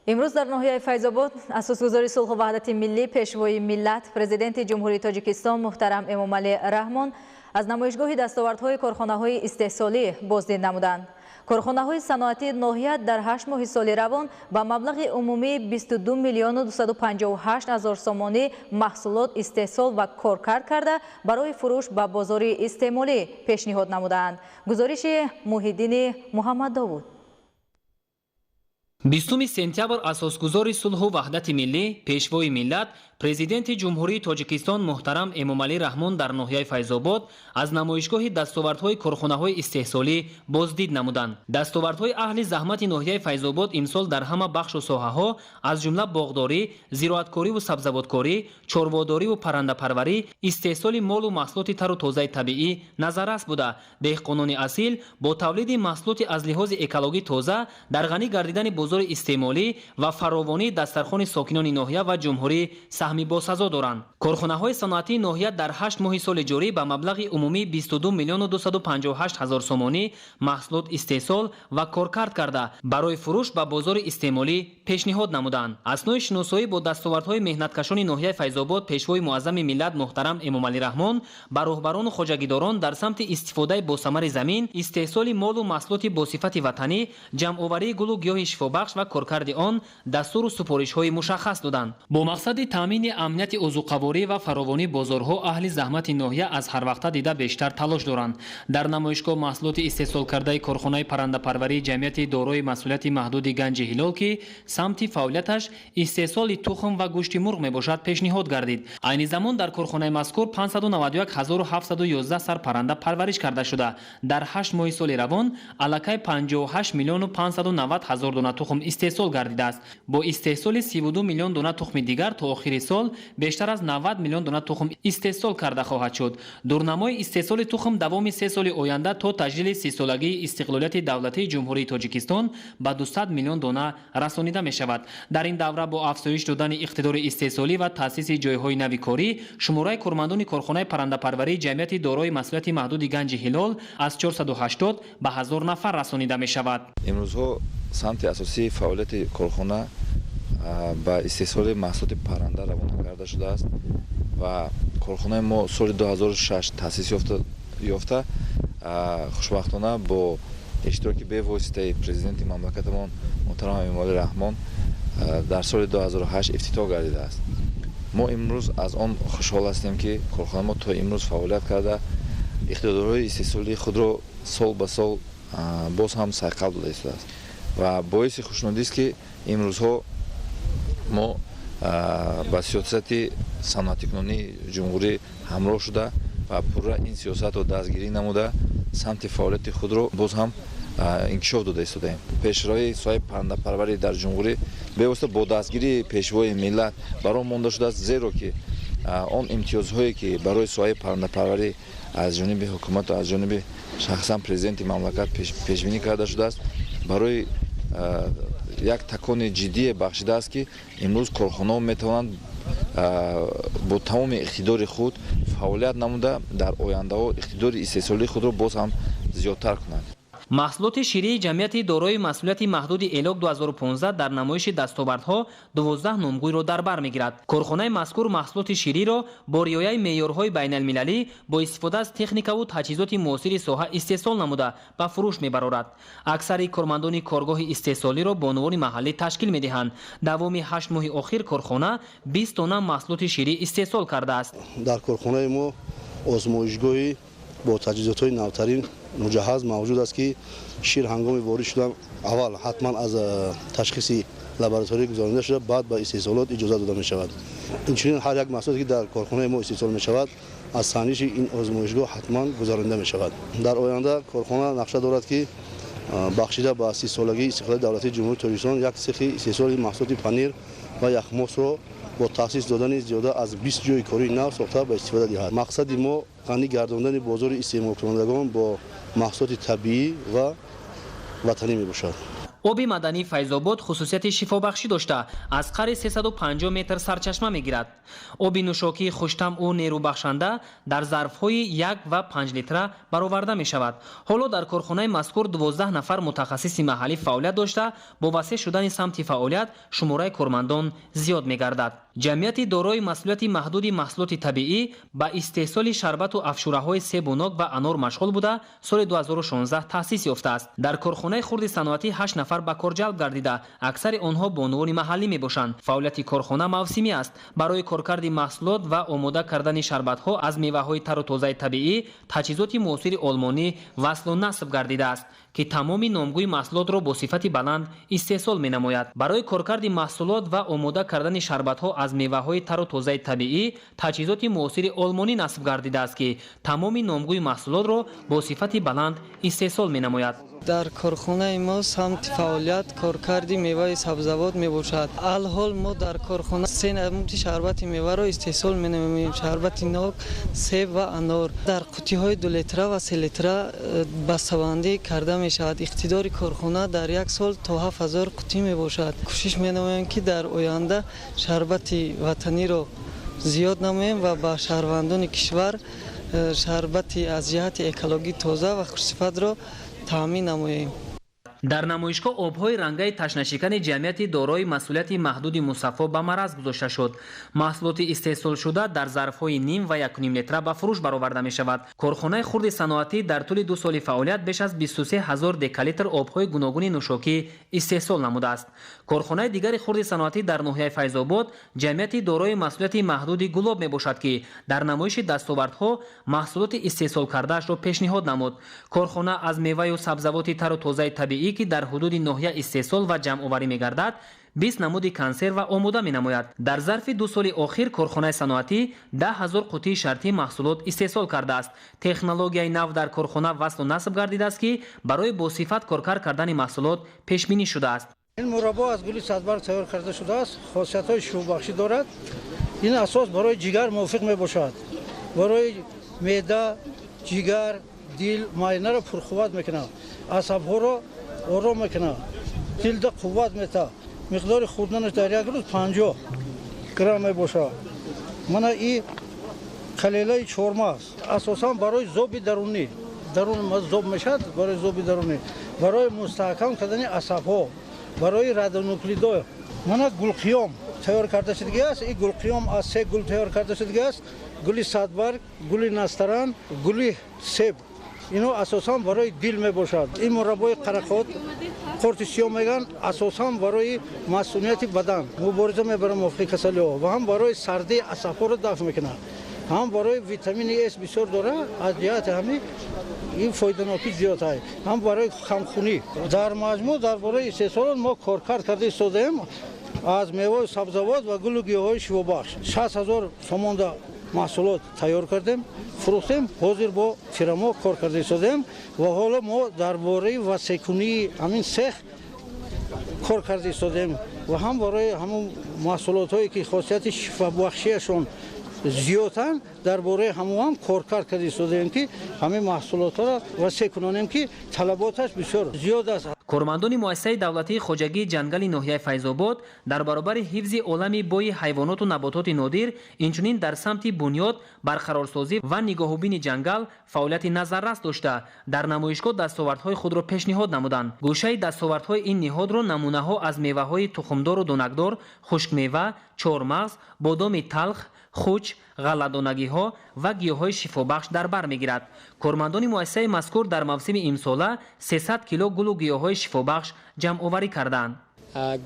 Имрӯз дар ноҳияи Файзобод асосгузори сулҳу ваҳдати миллӣ, Пешвои миллат, Президенти Ҷумҳурии Тоҷикистон муҳтарам Эмомалӣ Раҳмон аз намоишгоҳи дастовардҳои корхонаҳои истеҳсолӣ боздид намуданд. Корхонаҳои саноатии ноҳия дар 8 моҳи соли равон ба маблағи умумии 22 миллиону 258 ҳазор сомонӣ маҳсулот истеҳсол ва коркард карда, барои фурӯш ба бозори истеъмолӣ пешниҳод намудаанд. Гузориши Муҳиддини Муҳаммаддовуд. 20 сентябр асосгузори сулҳу ваҳдати миллӣ, Пешвои миллат, Президенти Ҷумҳурии Тоҷикистон муҳтарам Эмомалӣ Раҳмон дар ноҳияи Файзобод аз намоишгоҳи дастовардҳои корхонаҳои истеҳсолӣ боздид намуданд. Дастовардҳои аҳли заҳмати ноҳияи Файзобод имсол дар ҳама бахшу соҳаҳо, аз ҷумла боғдорӣ, зироаткориву сабзавоткорӣ, чорводориву паррандапарварӣ, истеҳсоли молу маҳсулоти тару тозаи табиӣ назаррас буда, деҳқонони асил бо тавлиди маҳсулоти аз лиҳози экологӣ тоза дар ғанӣ гардидани бозори истеъмолӣ ва фаровонии дастархони сокинони ноҳия ва ҷумҳурӣ саҳми босазо доранд. Корхонаҳои саноатии ноҳия дар 8 моҳи соли ҷорӣ ба маблағи умумии 22 миллиону 258 ҳазор сомонӣ маҳсулот истеҳсол ва коркард карда, барои фурӯш ба бозори истеъмолӣ пешниҳод намуданд. Аснои шиносоӣ бо дастовардҳои меҳнаткашони ноҳияи Файзобод Пешвои муаззами миллат муҳтарам Эмомалӣ Раҳмон ба роҳбарону хоҷагидорон дар самти истифодаи босамари замин, истеҳсоли молу маҳсулоти босифати ватанӣ, ҷамъоварии гулу гиёҳи шифобахш ва коркарди он дастуру супоришҳои мушаххас доданд. Бо мақсади таъмини амнияти озуқаворӣ ва фаровонии бозорҳо аҳли заҳмати ноҳия аз ҳарвақта дида бештар талош доранд. Дар намоишгоҳ маҳсулоти истеҳсолкардаи корхонаи паррандапарварии ҷамъияти дорои масъулияти маҳдуди Ганҷи Ҳилол, ки самти фаъолияташ истеҳсоли тухм ва гӯшти мурғ мебошад, пешниҳод гардид. Айни замон дар корхонаи мазкур 591 711 сар парранда парвариш карда шуда, дар 8 моҳи соли равон аллакай 58 миллиону 590 ҳазор дона тухм тухм истеҳсол гардидааст. Бо истеҳсоли 32 миллион дона тухми дигар то охири сол бештар аз 90 миллион дона тухм истеҳсол карда хоҳад шуд. Дурнамои истеҳсоли тухм давоми 3 соли оянда то таҷлили 30-солагии истиқлолияти давлатии Ҷумҳурии Тоҷикистон ба 200 миллион дона расонида мешавад. Дар ин давра бо афзоиш додани иқтидори истеҳсолӣ ва таъсиси ҷойҳои нави корӣ, шумораи кормандони корхонаи паррандапарварии ҷамъияти дорои масъулияти маҳдуди Ганҷи Ҳилол аз 480 ба 1000 нафар расонида мешавад. Имрӯзҳо самти асосии фаъолияти корхона ба истеҳсоли маҳсулоти парранда равона карда шудааст ва корхонаи мо соли 2006 таъсис ёфта, хушбахтона бо иштироки бевоситаи президенти мамлакатамон муҳтарам Эмомалӣ Раҳмон дар соли 2008 ифтитоҳ гардидааст. Мо имрӯз аз он хушҳол ҳастем, ки корхонаи мо то имрӯз фаъолият карда, иқтидорҳои истеҳсолии худро сол ба сол боз ҳам сайқал дода истодааст ва боиси хушнудист, ки имрӯзҳо мо ба сиёсати саноатикунонии ҷумҳурӣ ҳамроҳ шуда ва пурра ин сиёсатро дастгирӣ намуда, самти фаъолияти худро боз ҳам инкишоф дода истодаем. Пешравии соҳаи паррандапарварӣ дар ҷумҳурӣ бевосита бо дастгирии пешвои миллат бар он монда шудааст, зеро ки он имтиёзҳое, ки барои соҳаи паррандапарварӣ аз ҷониби ҳукумату аз ҷониби шахсан президенти мамлакат пешбинӣ карда шудааст, барои як такони ҷиддие бахшидааст, ки имрӯз корхонаҳо метавонанд бо тамоми иқтидори худ фаъолият намуда, дар ояндаҳо иқтидори истеҳсолии худро боз ҳам зиёдтар кунанд. Маҳсулоти ширии ҷамъияти дорои масъулияти маҳдуди Элок 2015 дар намоиши дастовардҳо 12 номгӯйро дар бар мегирад. Корхонаи мазкур маҳсулоти шириро бо риояи меъёрҳои байналмилалӣ бо истифода аз техникаву таҷҳизоти муосири соҳа истеҳсол намуда ба фурӯш мебарорад. Аксари кормандони коргоҳи истеҳсолиро бонувони маҳаллӣ ташкил медиҳанд. Давоми 8 моҳи охир корхона 20 тонна маҳсулоти ширӣ истеҳсол кардааст. Дар корхонаи мо озмоишгоҳи бо таҷҳизотҳои навтарин муҷаҳҳаз мавҷуд аст, ки шир ҳангоми ворид шудан аввал ҳатман аз ташхиси лаборатория гузаронида шуда, баъд ба истеҳсолот иҷоза дода мешавад. Инчунин ҳар як маҳсулоте, ки дар корхонаи мо истеҳсол мешавад, аз санҷиши ин озмоишгоҳ ҳатман гузаронида мешавад. Дар оянда корхона нақша дорад, ки бахшида ба 30-солагии истиқлолияти давлатии Ҷумҳурии Тоҷикистон як сехи истеҳсоли маҳсулоти панир ва яхмосро бо таъсис додани зиёда аз 20 ҷойи кории нав сохта ба истифода диҳад. Мақсади мо ғанӣ гардондани бозори истеъмолкунандагон бо маҳсулоти табиӣ ва ватанӣ мебошад. Оби мадании Файзобод хусусияти шифобахшӣ дошта, аз қари 350 метр сарчашма мегирад. Оби нӯшокии хуштамъу нерӯбахшанда дар зарфҳои 1 ва 5 литра бароварда мешавад. Ҳоло дар корхонаи мазкур 12 нафар мутахассиси маҳаллӣ фаъолият дошта, бо васеъ шудани самти фаъолият шумораи кормандон зиёд мегардад. Ҷамъияти дорои масъулияти маҳдуди маҳсулоти табиӣ ба истеҳсоли шарбату афшураҳои себу нок ва анор машғул буда, соли 2016 таъсис ёфтааст. Дар корхонаи хурди саноатӣ 8 нафар ба кор ҷалб гардида, аксари онҳо бонувони маҳаллӣ мебошанд. Фаъолияти корхона мавсимӣ аст. Барои коркарди маҳсулот ва омода кардани шарбатҳо аз меваҳои тару тозаи табиӣ таҷҳизоти муосири олмонӣ васлу насб гардидааст, ки тамоми номгӯи маҳсулотро бо сифати баланд истеҳсол менамояд. Барои коркарди маҳсулот ва омода кардани шарбатҳо аз меваҳои тару тозаи табиӣ таҷҳизоти муосири олмонӣ насб гардидааст, ки тамоми номгӯи маҳсулотро бо сифати баланд истеҳсол менамояд. Дар корхонаи мо самти фаъолият коркарди меваи сабзавот мебошад. Алҳол мо дар корхона се намуди шарбати меваро истеҳсол менамоем: шарбати нок, себ ва анор. Дар қуттиҳои 2 литра ва 3 литра бастабандӣ карда мешавад. Иқтидори корхона дар як сол то 7000 қуттӣ мебошад. Кӯшиш менамоем, ки дар оянда шарбати ватаниро зиёд намоем ва ба шаҳрвандони кишвар шарбати аз ҷиҳати экологӣ тоза ва хушсифатро таъмин намоем. Дар намоишгоҳ обҳои рангаи ташнашикани ҷамъияти дорои масъулияти маҳдуди Мусаффо ба мараз гузошта шуд. Маҳсулоти истеҳсолшуда дар зарфҳои ним ва 1,5 литра ба фурӯш бароварда мешавад. Корхонаи хурди саноатӣ дар тӯли 2 соли фаъолият беш аз 23 ҳазор декалитр обҳои гуногуни нӯшокӣ истеҳсол намудааст. Корхонаи дигари хурди саноатӣ дар ноҳияи Файзобод ҷамъияти дорои масъулияти маҳдуди Гулоб мебошад, ки дар намоиши дастовардҳо маҳсулоти истеҳсолкардаашро пешниҳод намуд. Корхона аз меваю сабзавоти тару тозаи табиӣ, ки дар ҳудуди ноҳия истеҳсол ва ҷамъоварӣ мегардад, 20 намуди консерва омода менамояд. Дар зарфи 2 соли охир корхонаи саноатӣ 10 ҳазор қуттии шартӣ маҳсулот истеҳсол кардааст. Технологияи нав дар корхона васлу насб гардидааст, ки барои босифат коркард кардани маҳсулот пешбинӣ шудааст. Ин мураббо аз гули садбарг тайёр карда шудааст, хосиятҳои шифобахшӣ дорад. Ин асос барои ҷигар мувофиқ мебошад. Барои меъда, ҷигар, дил, майнаро пурқувват мекунад, асабҳоро ором мекунад, дилда қувват метаҳад. Миқдори хӯрданаш дар як рӯз 50 грамм мебошад. Мана и қалелаи чормағз асосан барои зоби дарунӣ, дарун зоб мешавад, барои зоби дарунӣ, барои мустаҳкам кардани асабҳо, барои радионуклидҳо. Мана гулқиём тайёр карда шудагӣ аст. Ин гулқиём аз се гул тайёр карда шудагӣ аст: гули садбарг, гули настаран, гули себ. Ино асосан барои дил мебошад. Ин мураббои қарақот, қурти сиёҳ мегӯянд, асосан барои масунияти бадан мубориза мебарад мувофиқи касалиҳо ва ҳам барои сардии асабҳоро дафъ мекунад, ҳам барои витамини С бисёр дорад, аз ҷиҳати ҳамин ин фоиданокӣ зиёд аст, ҳам барои хамхунӣ. Дар маҷмӯъ дар бораи истеҳсолот мо коркард карда истодаем аз меваю сабзавот ва гулу гиёҳҳои шифобахш. 60 000 сомонда маҳсулот тайёр кардем, фурӯхтем. Ҳозир бо тирамо кор карда истодаем ва ҳоло мо дар бораи васеъкунии ҳамин сех кор карда истодаем ва ҳам барои ҳамон маҳсулотҳое ки хосияти шифобахшиашон зиёданд, дар бораи ҳамон ҳам коркард карда истодаем, ки ҳамин маҳсулотҳоро васеъ кунонем, ки талаботаш бисёр зиёд аст. Кормандони муассисаи давлатии хоҷагии ҷангали ноҳияи Файзобод дар баробари ҳифзи олами бои ҳайвоноту набототи нодир, инчунин дар самти бунёд, барқарорсозӣ ва нигоҳубини ҷангал фаъолияти назаррас дошта, дар намоишгоҳ дастовардҳои худро пешниҳод намуданд. Гӯшаи дастовардҳои ин ниҳодро намунаҳо аз меваҳои тухмдору донакдор, хушкмева, чормағз, бодоми талх, хуч, ғалладонагиҳо ва гиёҳҳои шифобахш дар бар мегирад. Кормандони муассисаи мазкур дар мавсими имсола 300 кило гулу гиёҳҳои шифобахш ҷамъоварӣ карданд.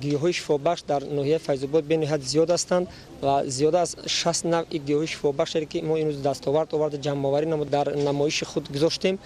Гиёҳҳои шифобахш дар ноҳияи Файзобод бениҳоят зиёд ҳастанд ва зиёда аз 60 навъи гиёҳҳои шифобахше ки мо имрӯз дастовард оварда, ҷамъоварӣ намуд, дар намоиши худ гузоштем.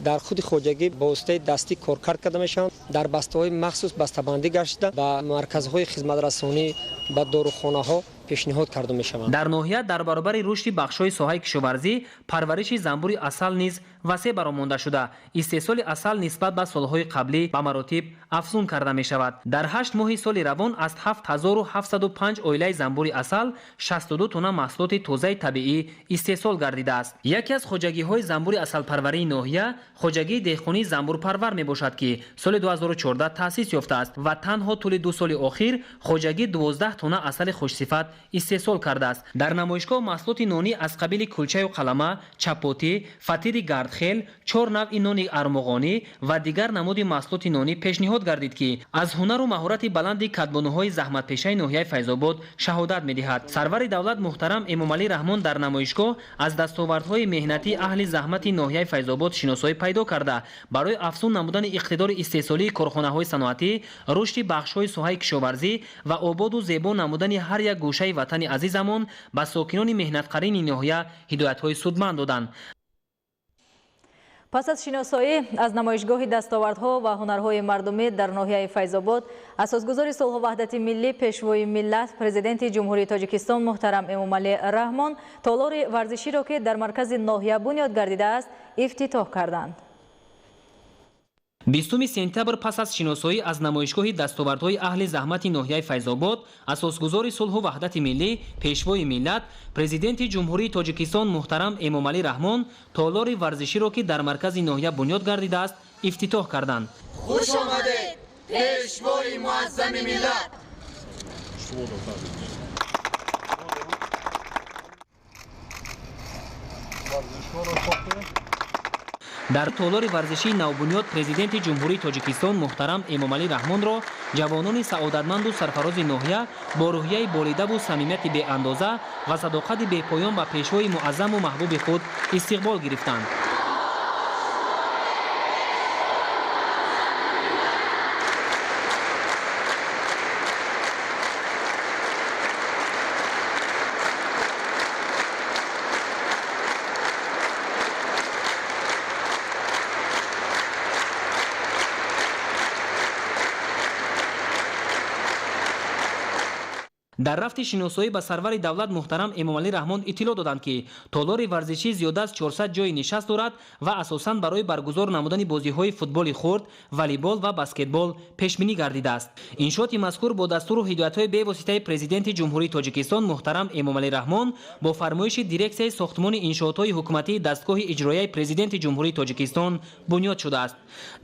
Дар худи хоҷагӣ бо воситаи дастӣ коркард карда мешаванд, дар бастаҳои махсус бастабандӣ гашта ба марказҳои хизматрасонӣ, ба дорухонаҳо пешниҳод карда мешаванд. Дар ноҳия дар баробари рушди бахшҳои соҳаи кишоварзӣ, парвариши занбури асал низ васеъ баромонда шуда, истеҳсоли асал нисбат ба солҳои қаблӣ ба маротиб афзун карда мешавад. Дар 8 моҳи соли равон аз 7705 оилаи занбури асал 62 тонна маҳсулоти тозаи табиӣ истеҳсол гардидааст. Яке аз хоҷагиҳои занбури асалпарварии ноҳия хоҷагии деҳқонии занбурпарвар мебошад, ки соли 2014 таъсис ёфтааст ва танҳо тӯли 2 соли охир хоҷагӣ 12 тонна асали хушсифат истеҳсол кардааст. Дар намоишгоҳ маҳсулоти нонӣ аз қабили кулчаю қалама, чапотӣ, фатири гардхел, 4 навъи нони армуғонӣ ва дигар намуди маҳсулоти нонӣ пешниҳод гардид, ки аз ҳунару маҳорати баланди кадбонуҳои заҳматпешаи ноҳияи Файзобод шаҳодат медиҳад. Сарвари давлат муҳтарам Эмомалӣ Раҳмон дар намоишгоҳ аз дастовардҳои меҳнатии аҳли заҳмати ноҳияи Файзобод шиносоӣ пайдо карда, барои афзун намудани иқтидори истеҳсолии корхонаҳои саноатӣ, рушди бахшҳои соҳаи кишоварзӣ ва ободу зебо намудани ҳар як гӯшаи ватани азизамон ба сокинони меҳнатқарини ноҳия ҳидоятҳои судманд доданд. Пас аз шиносоӣ аз намоишгоҳи дастовардҳо ва ҳунарҳои мардумӣ дар ноҳияи Файзобод, асосгузори сулҳу ваҳдати миллӣ, пешвои миллат, президенти Ҷумҳурии Тоҷикистон муҳтарам Эмомалӣ Раҳмон толори варзиширо, ки дар маркази ноҳия бунёд гардидааст, ифтитоҳ карданд. 20 сентябр пас аз шиносоӣ аз намоишгоҳи дастовардҳои аҳли заҳмати ноҳияи Файзобод, асосгузори сулҳу ваҳдати миллӣ, пешвои миллат, президенти Ҷумҳурии Тоҷикистон муҳтарам Эмомалӣ Раҳмон толори варзиширо, ки дар маркази ноҳия бунёд гардидааст, ифтитоҳ карданд. Хуш омадед, пешвои муаззами миллат! Дар толори варзишии навбунёд президенти Ҷумҳурии Тоҷикистон муҳтарам Эмомалӣ Раҳмонро ҷавонони саодатманду сарфарози ноҳия бо рӯҳияи болидаву самимияти беандоза ва садоқати бепоён ба пешвои муаззаму маҳбуби худ истиқбол гирифтанд. Дар рафти шиносоӣ ба сарвари давлат муҳтарам Эмомалӣ Раҳмон иттилоъ доданд, ки толори варзишӣ зиёда аз 400 ҷойи нишаст дорад ва асосан барои баргузор намудани бозиҳои футболи хурд, волейбол ва баскетбол пешбинӣ гардидааст. Иншооти мазкур бо дастуру ҳидоятҳои бевоситаи Президенти Ҷумҳурии Тоҷикистон муҳтарам Эмомалӣ Раҳмон бо фармоиши дирексияи сохтмони иншоотҳои ҳукуматии дастгоҳи иҷроияи Президенти Ҷумҳурии Тоҷикистон бунёд шудааст.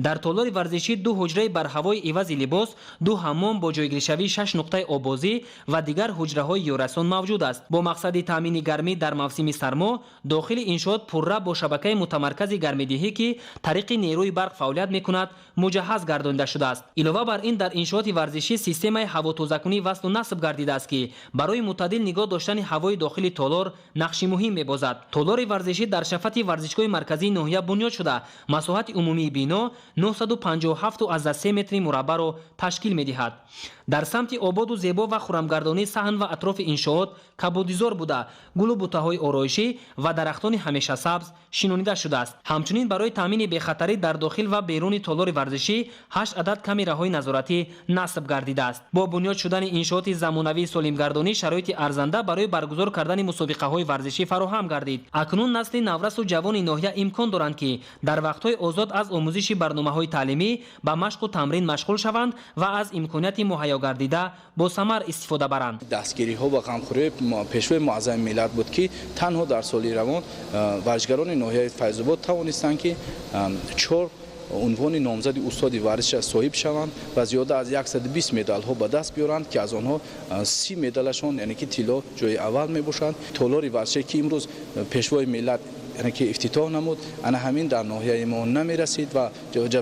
Дар толори варзишӣ ду ҳуҷраи барҳавои ивази либос, ду ҳаммом бо ҷойгиршавии 6 нуқтаи оббозӣ ва дигар ҳуҷраҳои ёрасон мавҷуд аст. Бо мақсади таъмини гармӣ дар мавсими сармо дохили иншоот пурра бо шабакаи мутамаркази гармидиҳӣ, ки тариқи нерӯи барқ фаъолият мекунад, муҷаҳҳаз гардонида шудааст. Илова бар ин, дар иншооти варзишӣ системаи ҳавотозакунӣ васлу насб гардидааст, ки барои мӯътадил нигоҳ доштани ҳавои дохили толор нақши муҳим мебозад. Толори варзишӣ дар шафати варзишгоҳи марказии ноҳия бунёд шуда, масоҳати умумии бино 957,3 метри мураббаъро ташкил медиҳад. Дар самти ободу зебо ва хурамгардонии саҳн ва атрофи иншоот кабудизор буда, гулу бутаҳои ороишӣ ва дарахтони ҳамешасабз шинонида шудааст. Ҳамчунин барои таъмини бехатарӣ дар дохил ва беруни толори варзишӣ 8 адад камераҳои назоратӣ насб гардидааст. Бо бунёд шудани иншооти замонавии солимгардонӣ шароити арзанда барои баргузор кардани мусобиқаҳои варзишӣ фароҳам гардид. Акнун насли наврасу ҷавони ноҳия имкон доранд, ки дар вақтҳои озод аз омӯзиши барномаҳои таълимӣ ба машқу тамрин машғул шаванд ва аз имконияти муҳайё гардида бо самар истифода баранд. Дастгириҳо ва ғамхориҳои пешвои муаззами миллат буд, ки танҳо дар соли равон варзишгарони ноҳияи Файзобод тавонистанд, ки 4 унвони номзади устоди варзиша соҳиб шаванд ва зиёда аз 120 медалҳо ба даст биёранд, ки аз онҳо 30 медалашон, яъне ки тилло, ҷои аввал мебошанд. Толори варзише, ки имрӯз пешвои миллат, яъне ки ифтитоҳ намуд, ана ҳамин дар ноҳияи мо намерасид ва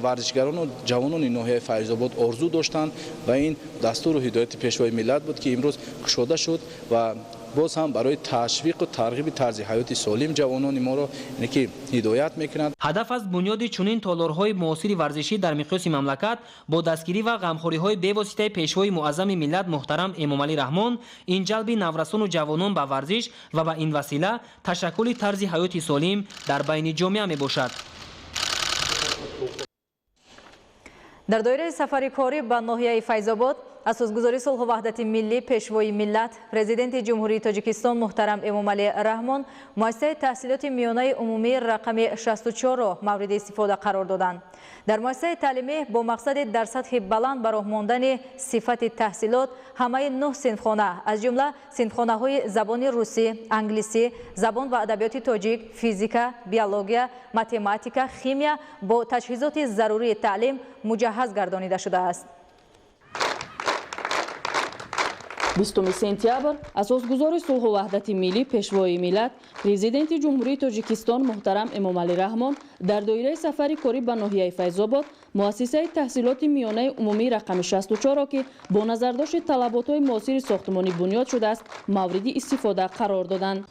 варзишгарону ҷавонони ноҳияи Файзобод орзу доштанд ва ин дастуру ҳидояти пешвои миллат буд, ки имрӯз кушода шуд ва боз ҳам барои ташвиқу тарғиби тарзи ҳаёти солим ҷавонони моро, яъне ки ҳидоят мекунад. Ҳадаф аз бунёди чунин толорҳои муосири варзишӣ дар миқёси мамлакат бо дастгирӣ ва ғамхориҳои бевоситаи пешвои муаззами миллат муҳтарам Эмомалӣ Раҳмон ин ҷалби наврасону ҷавонон ба варзиш ва ба ин васила ташаккули тарзи ҳаёти солим дар байни ҷомеа мебошад. Дар доираи сафари корӣ ба ноҳияи Файзобод асосгузори сулҳу ваҳдати миллӣ, пешвои миллат, Президенти Ҷумҳурии Тоҷикистон муҳтарам Эмомалӣ Раҳмон муассисаи таҳсилоти миёнаи умумии рақами 64-ро мавриди истифода қарор доданд. Дар муассисаи таълимӣ бо мақсади дар сатҳи баланд ба роҳ мондани сифати таҳсилот ҳамаи 9 синфхона, аз ҷумла синфхонаҳои забони русӣ, англисӣ, забон ва адабиёти тоҷик, физика, биология, математика, химия бо таҷҳизоти зарурии таълим муҷаҳҳаз гардонида шудааст. 20 сентябр асосгузори сулҳу ваҳдати миллӣ, пешвои миллат, Президенти Ҷумҳурии Тоҷикистон муҳтарам Эмомалӣ Раҳмон дар доираи сафари корӣ ба ноҳияи Файзобод муассисаи таҳсилоти миёнаи умумии рақами 64-ро, ки бо назардошти талаботҳои муосири сохтмонӣ бунёд шудааст, мавриди истифода қарор доданд.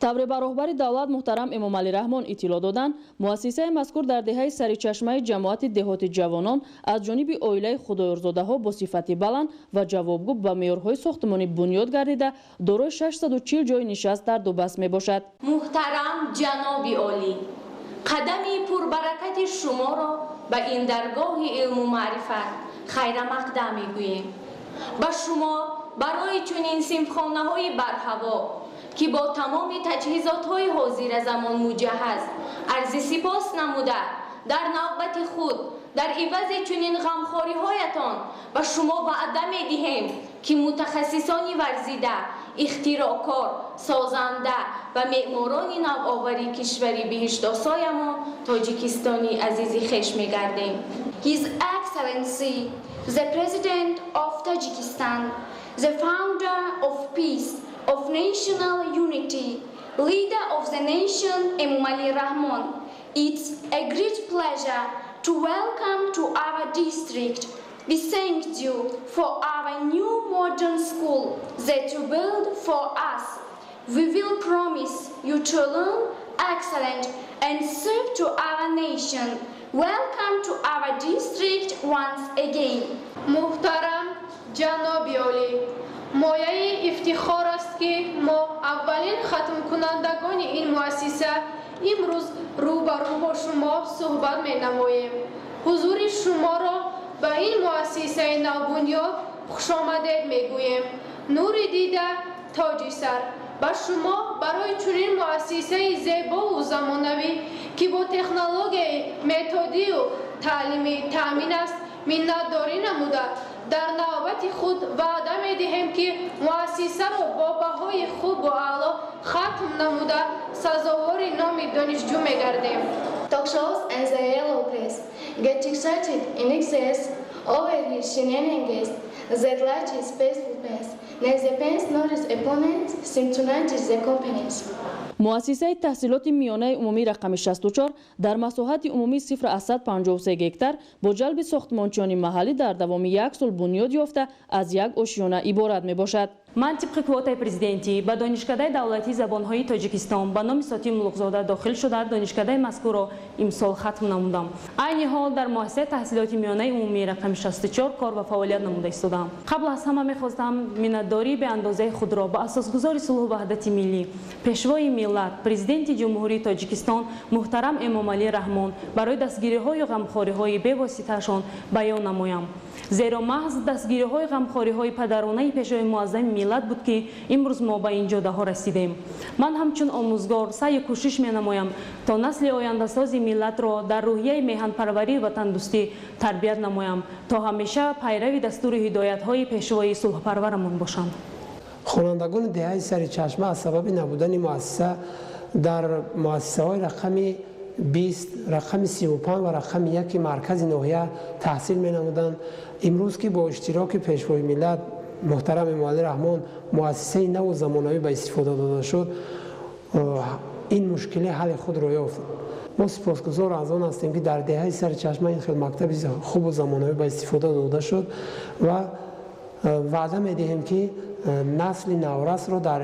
Тавре ба роҳбари давлат муҳтарам Эмомалӣ Раҳмон иттилоъ доданд, муассисаи мазкур дар деҳаи Саричашмаи ҷамоати деҳоти Ҷавонон аз ҷониби оилаи Худоёрзодаҳо бо сифати баланд ва ҷавобгӯ ба меъёрҳои сохтмонӣ бунёд гардида, дорои 640 ҷойи нишаст дар ду баст мебошад. Муҳтарам ҷаноби олӣ, қадами пурбаракати шуморо ба ин даргоҳи илму маърифат хайрамақдам мегӯем. Ба шумо барои чунин синфхонаҳои барҳаво, ки бо тамоми таҷҳизотҳои ҳозиразамон муҷаҳҳаз, арзи сипос намуда, дар навбати худ дар ивази чунин ғамхориҳоятон ба шумо ваъда медиҳем, ки мутахассисони варзида, ихтироъкор, созанда ва меъморони навовари кишвари биҳиштосоямон Тоҷикистони азизи хеш мегардем. His Excellency, the President of Tajikistan, the founder of peace, of national unity, leader of the nation Emomali Rahmon, it's a great pleasure to welcome to our district. We thank you for our new modern school that you built for us. We will promise you to learn excellent and serve to our nation. Welcome to our district once again. Муҳтарам ҷаноби олӣ, мояи ифтихор аст, ки мо аввалин хатмкунандагони ин муассиса имрӯз рӯ ба рӯ бо шумо суҳбат менамоем. Ҳузури шуморо ба ин муассисаи навбунёд хушомадед мегӯем. Нури дида, тоҷи сар, ба шумо барои чунин муассисаи зебову замонавӣ, ки бо технологияи методию таълимӣ таъмин аст, миннатдорӣ намуда, дар навбати худ ваъда медиҳем, ки муассисаро бо баҳои хубу аъло хатм намуда, сазовори номи донишҷӯ мегардем. Talk shows and the yellow press get excited in excess over his shenanigans that latches peaceful pace. Neither the nor his opponents seem to notice the companies. Муассисаи таҳсилоти миёнаи умумӣ рақами 64 дар масоҳати умумии 0,53 гектар бо ҷалби сохтмончиёни маҳаллӣ дар давоми як сол бунёд ёфта, аз як ошиёна иборат мебошад. Ман тибқи квотаи президентӣ ба Донишкадаи давлатии забонҳои Тоҷикистон ба номи Сотим Улуғзода дохил шуда, донишкадаи мазкурро имсол хатм намудам. Айни ҳол дар муассисаи таҳсилоти миёнаи умумии рақами 64 кор ва фаъолият намуда истодаам. Қабл аз ҳама мехостам миннатдории беандозаи худро ба асосгузори сулҳу ваҳдати миллӣ, пешвои миллат, Президенти Ҷумҳурии Тоҷикистон муҳтарам Эмомалӣ Раҳмон барои дастгириҳою ғамхориҳои бевоситаашон баён намоям. Зеро маҳз дастгириҳои ғамхориҳои падаронаи пешвои муаззами миллат буд, ки имрӯз мо ба ин ҷодаҳо расидем. Ман ҳамчун омӯзгор саъю кӯшиш менамоям, то насли ояндасози миллатро дар рӯҳияи меҳанпарварию ватандӯстӣ тарбият намоям, то ҳамеша пайрави дастуру ҳидоятҳои пешвои сулҳпарварамон бошанд. Хонандагони деҳаи Саричашма аз сабаби набудани муассиса дар муассисаҳои рақами 20, рақами 35 ва рақами 1 маркази ноҳия таҳсил менамуданд. Имрӯз, ки бо иштироки пешвои миллат муҳтарам Эмомалӣ Раҳмон муассисаи наву замонавӣ ба истифода дода шуд, ин мушкилӣ ҳалли худро ёфт. Мо сипосгузор аз он ҳастем, ки дар деҳаи Саричашма ин хел мактаби хубу замонавӣ ба истифода дода шуд ва ваъда медиҳем, ки насли наврасро дар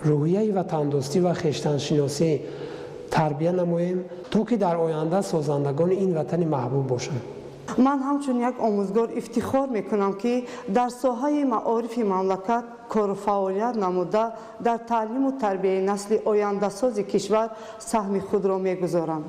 рӯҳияи ватандӯстӣ ва хештаншиносӣ тарбия намоем, то ки дар оянда созандагони ин ватани маҳбуб бошанд. Ман ҳамчун як омӯзгор ифтихор мекунам, ки дар соҳаи маорифи мамлакат кору фаъолият намуда, дар таълиму тарбияи насли ояндасози кишвар саҳми худро мегузорам.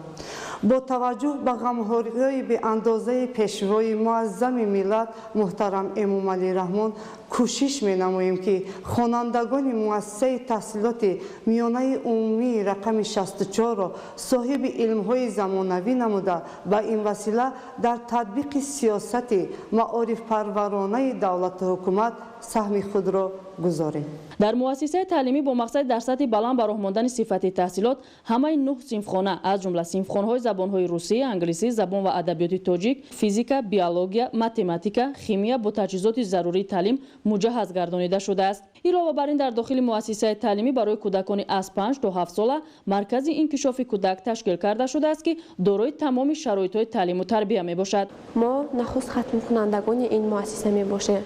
Бо таваҷҷӯҳ ба ғамхориҳои беандозаи пешвои муаззами миллат муҳтарам Эмомалӣ Раҳмон кӯшиш менамоем, ки хонандагони муассисаи таҳсилоти миёнаи умумии рақами 64-ро соҳиби илмҳои замонавӣ намуда, ба ин васила дар татбиқи сиёсати маорифпарваронаи давлату ҳукумат саҳми худро гузорем. Дар муассисаи таълимӣ бо мақсади дар сатҳи баланд ба роҳ мондани сифати таҳсилот ҳамаи нӯҳ синфхона, аз ҷумла синфхонаҳои забонҳои русӣ, англисӣ, забон ва адабиёти тоҷик, физика, биология, математика, химия бо таҷҳизоти зарурии таълим муҷаҳҳаз гардонида шудааст. Илова бар ин, дар дохили муассисаи таълимӣ барои кӯдакони аз 5 то 7 сола маркази инкишофи кӯдак ташкил карда шудааст, ки дорои тамоми шароитҳои таълиму тарбия мебошад. Мо нахуст хатмкунандагони ин муассиса мебошем.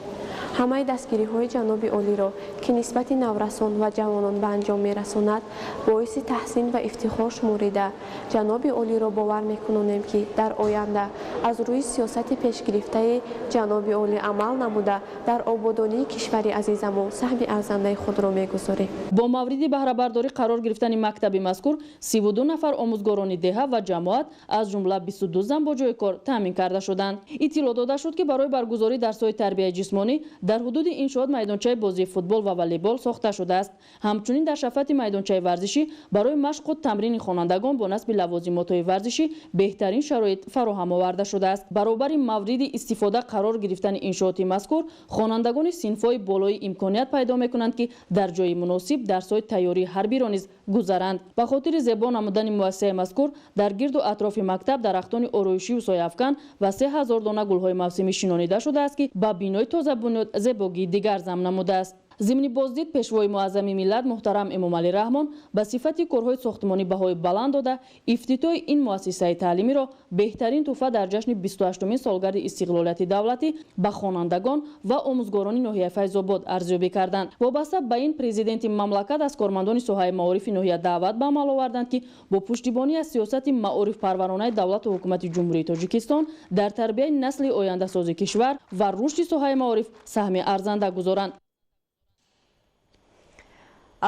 Ҳамаи дастгириҳои ҷаноби олиро ғамхориро, ки нисбати наврасон ва ҷавонон ба анҷом мерасонад, боиси таҳсин ва ифтихор шуморида, ҷаноби олиро бовар мекунонем, ки дар оянда аз рӯи сиёсати пешгирифтаи ҷаноби олӣ амал намуда, дар ободонии кишвари азизамон саҳми арзандаи худро мегузорем. Бо мавриди баҳрабардорӣ қарор гирифтани мактаби мазкур 32 нафар омӯзгорони деҳа ва ҷамоат, аз ҷумла 22 зан бо ҷои кор таъмин карда шуданд. Иттилоъ дода шуд, ки барои баргузории дарсҳои тарбияи ҷисмонӣ дар ҳудуди иншоот майдончаи бозии футбол ва волейбол сохта шудааст. Ҳамчунин дар шафати майдончаи варзишӣ барои машқу тамрини хонандагон бо насби лавозимотҳои варзишӣ беҳтарин шароит фароҳам оварда шудааст. Баробари мавриди истифода қарор гирифтани иншооти мазкур, хонандагони синфҳои болоӣ имконият пайдо мекунанд, ки дар ҷои муносиб дарсҳои тайёрии ҳарбиро низ гузаранд. Ба хотири зебо намудани муассисаи мазкур дар гирду атрофи мактаб дарахтони ороишию сояафкан ва 3000 дона гулҳои мавсимӣ шинонида шудааст, ки ба бинои тозабунёд зебогии дигар зам намудааст. Зимни боздид пешвои муаззами миллат муҳтарам Эмомалӣ Раҳмон ба сифати корҳои сохтмонӣ баҳои баланд дода, ифтитоҳи ин муассисаи таълимиро беҳтарин тӯҳфа дар ҷашни 28-умин солгарди истиқлолияти давлатӣ ба хонандагон ва омӯзгорони ноҳияи Файзобод арзёбӣ карданд. Вобаста ба ин президенти мамлакат аз кормандони соҳаи маорифи ноҳия даъват ба амал оварданд, ки бо пуштибонӣ аз сиёсати маорифпарваронаи давлату ҳукумати Ҷумҳурии Тоҷикистон дар тарбияи насли ояндасози кишвар ва рушди соҳаи маориф саҳми арзанда гузоранд.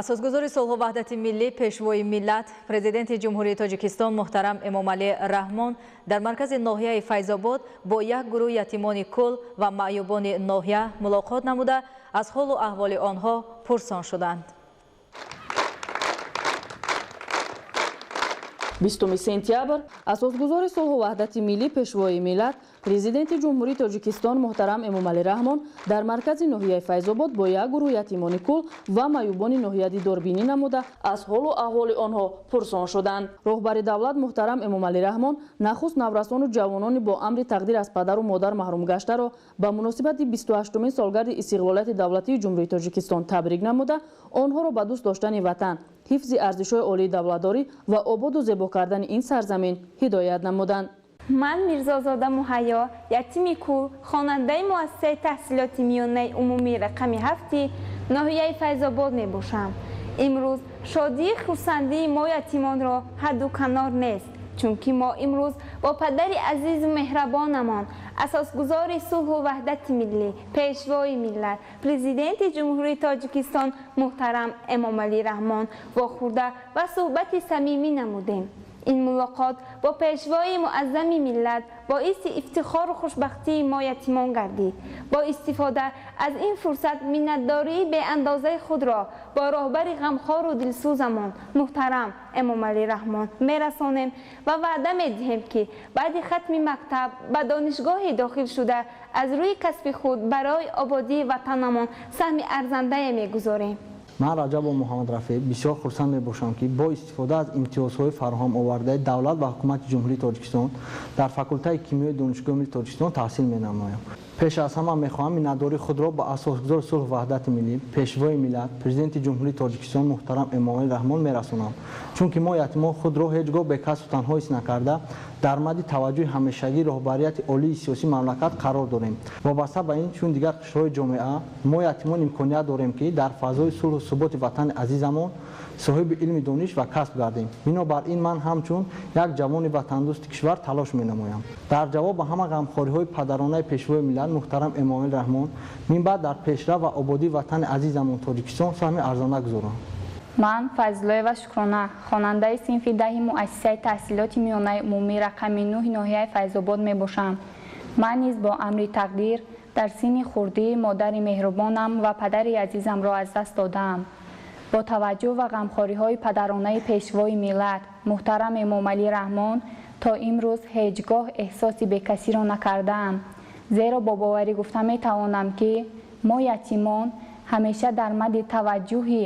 Асосгузори сулҳу ваҳдати миллӣ, пешвои миллат, президенти Ҷумҳурии Тоҷикистон муҳтарам Эмомалӣ Раҳмон дар маркази ноҳияи Файзобод бо як гурӯҳи ятимони кул ва маъюбони ноҳия мулоқот намуда, аз ҳолу аҳволи онҳо пурсон шуданд. 20 сентябр асосгузори сулҳу ваҳдати миллӣ, пешвои миллат, президенти Ҷумҳурии Тоҷикистон муҳтарам Эмомалӣ Раҳмон дар маркази ноҳияи Файзобод бо як гурӯҳи ятимони кул ва маъюбони ноҳия дидорбинӣ намуда, аз ҳолу аҳволи онҳо пурсон шуданд. Роҳбари давлат муҳтарам Эмомалӣ Раҳмон нахуст наврасону ҷавонони бо амри тақдир аз падару модар маҳрум гаштаро ба муносибати 28-умин солгарди истиқлолияти давлатии Ҷумҳурии Тоҷикистон табрик намуда, онҳоро ба дӯст доштани ватан, ҳифзи арзишҳои олии давлатдорӣ ва ободу зебо кардани ин сарзамин ҳидоят намуданд. Ман Мирзозода Муҳайё, ятими кул, хонандаи муассисаи таҳсилоти миёнаи умумии рақами 7 ноҳияи Файзобод мебошам. Имрӯз шодии хурсандии мо ятимонро ҳадду канор нест, чунки мо имрӯз бо падари азизу меҳрабонамон, асосгузори сулҳу ваҳдати миллӣ, пешвои миллат, президенти Ҷумҳурии Тоҷикистон муҳтарам Эмомалӣ Раҳмон вохӯрда ва суҳбати самимӣ намудем. Ин мулоқот бо пешвои муаззами миллат боиси ифтихору хушбахтии мо ятимон гардид. Бо истифода аз ин фурсат миннатдории беандозаи худро бо роҳбари ғамхору дилсӯзамон муҳтарам Эмомалӣ Раҳмон мерасонем ва ваъда медиҳем, ки баъди хатми мактаб ба донишгоҳе дохил шуда, аз рӯи касби худ барои ободии ватанамон саҳми арзандае мегузорем. Ман Раҷабов Муҳаммад Рафеъ бисёр хурсанд мебошам, ки бо истифода аз имтиёзҳои фароҳам овардаи давлат ва ҳукумати Ҷумҳурии Тоҷикистон дар факултаи кимиёи Донишгоҳи миллии Тоҷикистон таҳсил менамоям. Пеш аз ҳама мехоҳам миннатдории худро ба асосгузори сулҳу ваҳдати миллӣ, пешвои миллат, президенти Ҷумҳурии Тоҷикистон муҳтарам Эмомалӣ Раҳмон мерасонам, чунки мо ятимон худро ҳеҷ гоҳ бекасу танҳо ҳис накарда, дар мадди таваҷҷӯҳи ҳамешагии роҳбарияти олии сиёсии мамлакат қарор дорем. Вобаста ба ин, чун дигар қишрҳои ҷомеа, мо ятимон имконият дорем, ки дар фазои сулҳу суботи ватани азизамон соҳиби илми дониш ва касб гардем. Бинобар ин ман ҳамчун як ҷавони ватандӯсти кишвар талош менамоям. Дар ҷавоб ба ҳама ғамхориҳои падаронаи пешвои миллат муҳтарам Эмомалӣ Раҳмон минбаъд дар пешрафт ва ободии ватани азизамон Тоҷикистон саҳми арзанда гузорам. Ман Фазлоева Шукрона, хонандаи синфи 10 муассисаи таҳсилоти миёнаи умумӣ рақами 9 ноҳияи Файзобод мебошам. Ман низ бо амри тақдир дар синни хурдӣ модари меҳрубонам ва падари азизамро аз даст додаам. Бо таваҷҷӯҳ ва ғамхориҳои падаронаи пешвои миллат муҳтарам Эмомалӣ Раҳмон то имрӯз ҳеҷ гоҳ эҳсоси бекасиро накардаам, зеро бо боварӣ гуфта метавонам, ки мо ятимон ҳамеша дар мадди таваҷҷӯҳи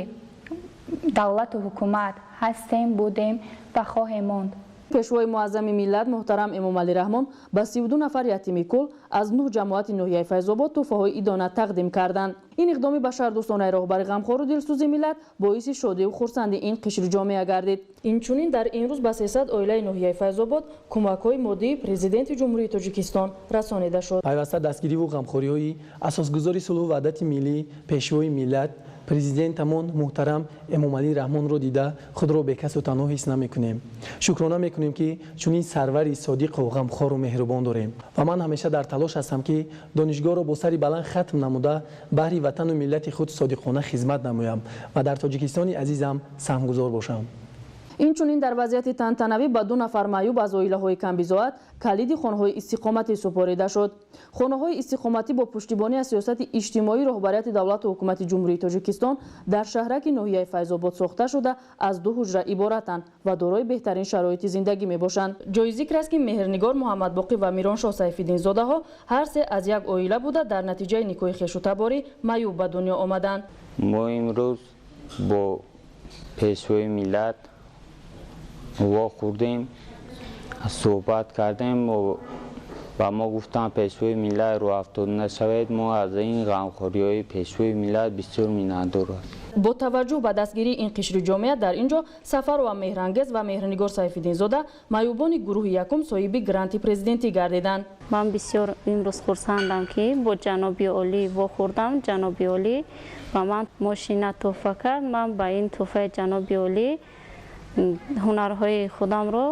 давлату ҳукумат ҳастем, будем ва хоҳем монд. Пешвои муаззами миллат муҳтарам Эмомалӣ Раҳмон ба 32 нафар ятими кул аз 9 ҷамоати ноҳияи Файзобод тӯҳфаҳои идона тақдим карданд. Ин иқдоми башардӯстонаи роҳбари ғамхору дилсӯзи миллат боиси шодиву хурсандии ин қишри ҷомеа гардид. Инчунин дар ин рӯз ба 300 оилаи ноҳияи Файзобод кӯмакҳои моддии Президенти Ҷумҳурии Тоҷикистон расонида шуд. Пайваста дастгириву ғамхориҳои асосгузори сулҳу ваҳдати миллӣ, пешвои миллат, президентамон муҳтарам Эмомалӣ Раҳмонро дида худро бекасу танҳо ҳис намекунем. Шукрона мекунем, ки чунин сарвари содиқу ғамхору меҳрубон дорем ва ман ҳамеша дар талош ҳастам, ки донишгоҳро бо сари баланд хатм намуда баҳри ватану миллати худ содиқона хизмат намоям ва дар Тоҷикистони азизам саҳмгузор бошам. Инчунин дар вазъияти тантанавӣ ба 2 нафар маъюб аз оилаҳои камбизоат калиди хонаҳои истиқоматӣ супорида шуд. Хонаҳои истиқоматӣ бо пуштибонӣ аз сиёсати иҷтимоии роҳбарияти давлату ҳукумати Ҷумҳурии Тоҷикистон дар шаҳраки ноҳияи Файзобод сохта шуда аз 2 ҳуҷра иборатанд ва дорои беҳтарин шароити зиндагӣ мебошанд. Ҷои зикр аст, ки Меҳрнигор Муҳаммадбоқӣ ва Мироншоҳ Сайфиддинзодаҳо ҳар се аз як оила буда дар натиҷаи никоҳи хешу таборӣ маъюб ба дунё омаданд. Мо имрӯз бо пешвои миллат вохӯрдем, суҳбат кардем ва мо гуфтам пешвои миллат рӯҳафтода нашавед, мо аз ин ғамхориҳои пешвои миллат бисёр миннатдор ҳастем. Бо таваҷҷӯҳ ба дастгирии ин қишри ҷомеа дар ин ҷо Сафарова Меҳрангез ва Меҳрнигор Сайфиддинзода маъюбони гурӯҳи якум соҳиби гранти президентӣ гардиданд. Ман бисёр имрӯз хурсандам, ки бо ҷаноби олӣ вохӯрдам. Ҷаноби олӣ ба ман мошина тӯҳфа кард. Ман ба ин тӯҳфаи ҷаноби олӣ ҳунарҳои худамро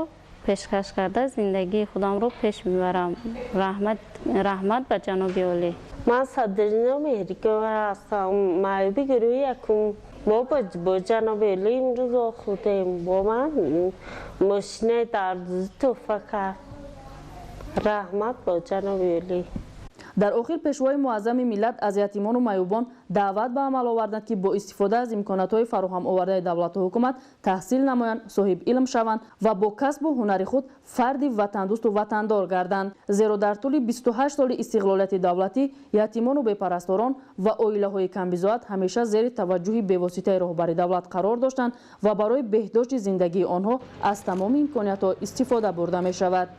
пешкаш карда зиндагии худамро пеш мебарам. Раҳмат ба ҷаноби олӣ. Ман Садрина Меҳрикова ҳастам, маъюби гурӯҳи якум. Мо бо ҷаноби олӣ имрӯз вохӯрдем. Бо ман мошинаи дардӯзӣ тӯҳфа кард. Раҳмат бо ҷаноби олӣ. Дар охир пешвои муаззами миллат аз ятимону маъюбон даъват ба амал оварданд, ки бо истифода аз имкониятҳои фароҳам овардаи давлату ҳукумат таҳсил намоянд, соҳиб илм шаванд ва бо касбу ҳунари худ фарди ватандӯсту ватандор гарданд. Зеро дар тӯли 28 соли истиқлолияти давлатӣ ятимону бепарасторон ва оилаҳои камбизоат ҳамеша зери таваҷҷӯҳи бевоситаи роҳбари давлат қарор доштанд ва барои беҳдошти зиндагии онҳо аз тамоми имкониятҳо истифода бурда мешавад.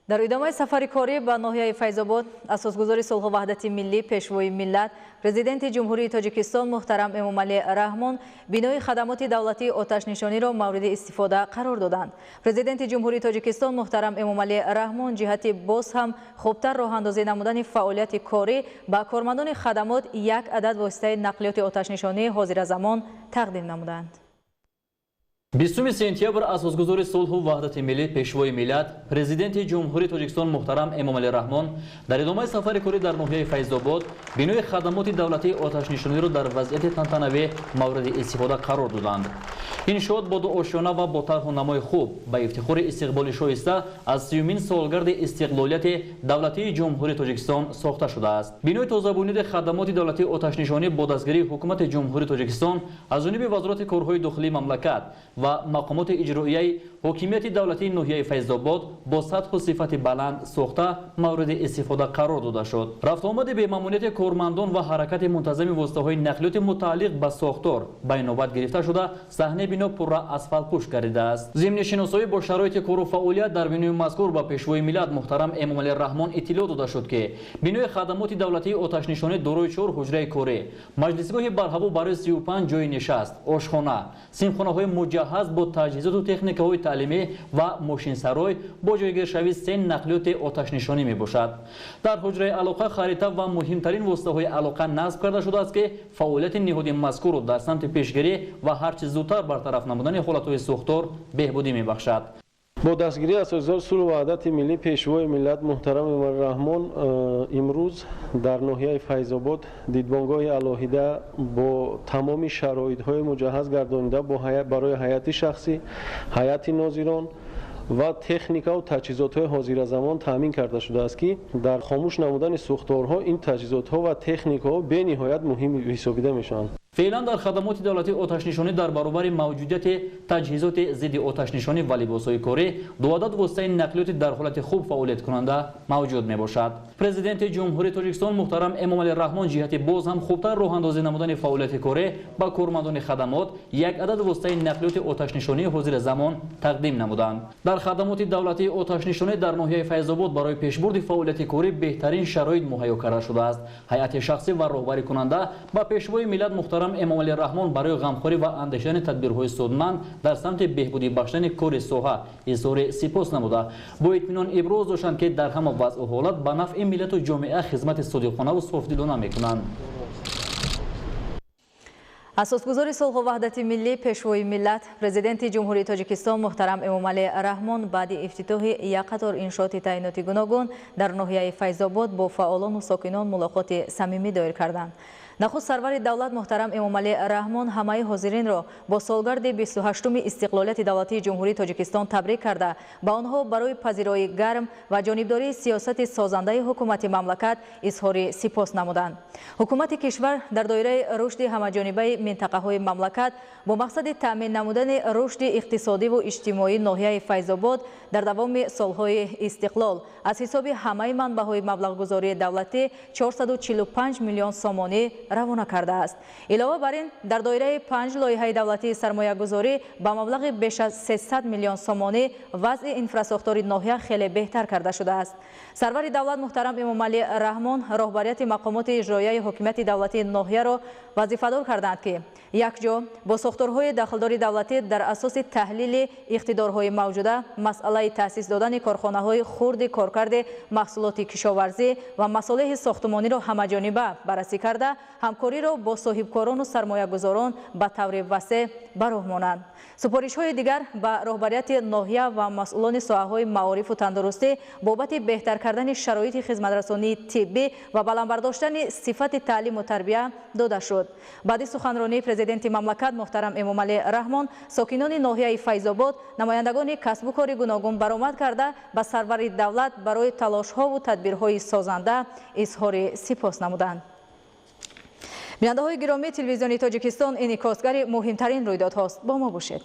Дар идомаи сафари корӣ ба ноҳияи Файзобод асосгузори сулҳу ваҳдати миллӣ, пешвои миллат, Президенти Ҷумҳурии Тоҷикистон муҳтарам Эмомалӣ Раҳмон бинои хадамоти давлатии оташнишониро мавриди истифода қарор доданд. Президенти Ҷумҳурии Тоҷикистон муҳтарам Эмомалӣ Раҳмон ҷиҳати боз ҳам хубтар роҳандозӣ намудани фаъолияти корӣ ба кормандони хадамот як адад воситаи нақлиёти оташнишонии ҳозиразамон тақдим намуданд. 20 сентябр асосгузори сулҳу ваҳдати миллӣ, пешвои миллат, Президенти Ҷумҳурии Тоҷикистон муҳтарам Эмомалӣ Раҳмон дар идомаи сафари корӣ дар ноҳияи Файзобод бинои хадамоти давлатии оташнишониро дар вазъияти тантанавӣ мавриди истифода қарор доданд. Иншоот бо дуошёна ва бо тарҳу намои хуб ба ифтихори истиқболи шоиста аз 30-умин солгарди истиқлолияти давлатии Ҷумҳурии Тоҷикистон сохта шудааст. Бинои тозабунёди хадамоти давлатии оташнишонӣ бо дастгирии Ҳукумати Ҷумҳурии Тоҷикистон аз ҷониби Вазорати корҳои дохилии мамлакат ва мақомоти иҷроияи ҳокимияти давлатии ноҳияи Файзобод бо сатҳу сифати баланд сохта мавриди истифода қарор дода шуд. Рафтуомади бемамунияти кормандон ва ҳаракати мунтазами воситаҳои нақлиёти мутааллиқ ба сохтор ба инобат гирифта шуда, саҳнаи бино пурра асфалтпӯш гардидааст. Зимни шиносоӣ бо шароити кору фаъолият дар бинои мазкур ба пешвои миллат муҳтарам Эмомалӣ Раҳмон иттилоъ дода шуд, ки бинои хадамоти давлатии оташнишонӣ дорои 4 ҳуҷраи корӣ, маҷлисгоҳи барҳаво барои 35 ҷойи нишаст, ошхона, синфхонаҳои муҷаҳҳаз бо таҷҳизоту техникаҳои таълимӣ ва мошинсарой бо ҷойгиршавии 3 нақлиёти оташнишонӣ мебошад. Дар ҳуҷраи алоқа харита ва муҳимтарин воситаҳои алоқа насб карда шудааст, ки фаъолияти ниҳоди мазкурро дар самти пешгирӣ ва ҳарчи зудтар бартараф намудани ҳолатҳои сӯхтор беҳбудӣ мебахшад. Бо дастгирии асосгузори сулҳу ваҳдати миллӣ, пешвои миллат муҳтарам Эмомалӣ Раҳмон имрӯз дар ноҳияи Файзобод дидбонгоҳи алоҳида бо тамоми шароитҳои муҷаҳҳаз гардонида барои ҳайати шахсӣ, ҳайати нозирон ва техникаву таҷҳизотҳои ҳозиразамон таъмин карда шудааст, ки дар хомӯш намудани сӯхторҳо ин таҷҳизотҳо ва техникаҳо бениҳоят муҳим ҳисобида мешаванд. Феълан дар хадамоти давлатии оташнишонӣ дар баробари мавҷудияти таҷҳизоти зидди оташнишонӣ ва либосҳои корӣ ду адад воситаи нақлиёти дар ҳолати хуб фаъолияткунанда мавҷуд мебошад. Президенти Ҷумҳурии Тоҷикистон муҳтарам Эмомалӣ Раҳмон ҷиҳати боз ҳам хубтар роҳандозӣ намудани фаъолияти корӣ ба кормандони хадамот як адад воситаи нақлиёти оташнишонии ҳозири замон тақдим намуданд. Дар хадамоти давлатии оташнишонӣ дар ноҳияи Файзобод барои пешбурди фаъолияти корӣ беҳтарин шароит муҳайё карда шудааст. Ҳайати шахсӣ ва роҳбарикунанда ба пешвои миллат муҳтарам Эмомалӣ Раҳмон барои ғамхорӣ ва андешидани тадбирҳои судманд дар самти беҳбудӣ бахшидани кори соҳа изҳори сипос намуда, бо итминон иброз доштанд, ки дар ҳама вазъу ҳолат ба нафъи миллату ҷомеа хизмати содиқонаву софдилона мекунанд. Асосгузори сулҳу ваҳдати миллӣ, пешвои миллат, Президенти Ҷумҳурии Тоҷикистон муҳтарам Эмомалӣ Раҳмон баъди ифтитоҳи як қатор иншооти таъиноти гуногун дар ноҳияи Файзобод бо фаъолону сокинон мулоқоти самимӣ доир карданд. Нахуст сарвари давлат муҳтарам Эмомалӣ Раҳмон ҳамаи ҳозиринро бо солгарди 28-уми истиқлолияти давлатии Ҷумҳурии Тоҷикистон табрик карда, ба онҳо барои пазироии гарм ва ҷонибдории сиёсати созандаи ҳукумати мамлакат изҳори сипос намуданд. Ҳукумати кишвар дар доираи рушди ҳамаҷонибаи минтақаҳои мамлакат бо мақсади таъмин намудани рушди иқтисодиву иҷтимоии ноҳияи Файзобод дар давоми солҳои истиқлол аз ҳисоби ҳамаи манбаъҳои маблағгузории давлатӣ 445 миллион сомонӣ равона кардааст. Илова бар ин, дар доираи 5 лоиҳаи давлатии сармоягузорӣ ба маблағи беш аз 300 миллион сомонӣ вазъи инфрасохтори ноҳия хеле беҳтар карда шудааст. Сарвари давлат муҳтарам Эмомалӣ Раҳмон роҳбарияти мақомоти иҷроияи ҳокимияти давлатии ноҳияро вазифадор карданд, ки якҷо бо сохторҳои дахлдори давлатӣ дар асоси таҳлили иқтидорҳои мавҷуда масъалаи таъсис додани корхонаҳои хурди коркарди маҳсулоти кишоварзӣ ва масолеҳи сохтмониро ҳамаҷониба баррасӣ карда, ҳамкориро бо соҳибкорону сармоягузорон ба таври васеъ ба роҳ монанд. Супоришҳои дигар ба роҳбарияти ноҳия ва масъулони соҳаҳои маорифу тандурустӣ бобати беҳтар кардани шароити хизматрасонии тиббӣ ва баланд бардоштани сифати таълиму тарбия дода шуд. Баъди суханронии президенти мамлакат муҳтарам Эмомалӣ Раҳмон сокинони ноҳияи Файзобод, намояндагони касбу кори гуногун баромад карда, ба сарвари давлат барои талошҳову тадбирҳои созанда изҳори сипос намуданд. Бинандаҳои гиромии телевизиони Тоҷикистон, инъикосгари муҳимтарин рӯйдодҳост. Бо мо бошед.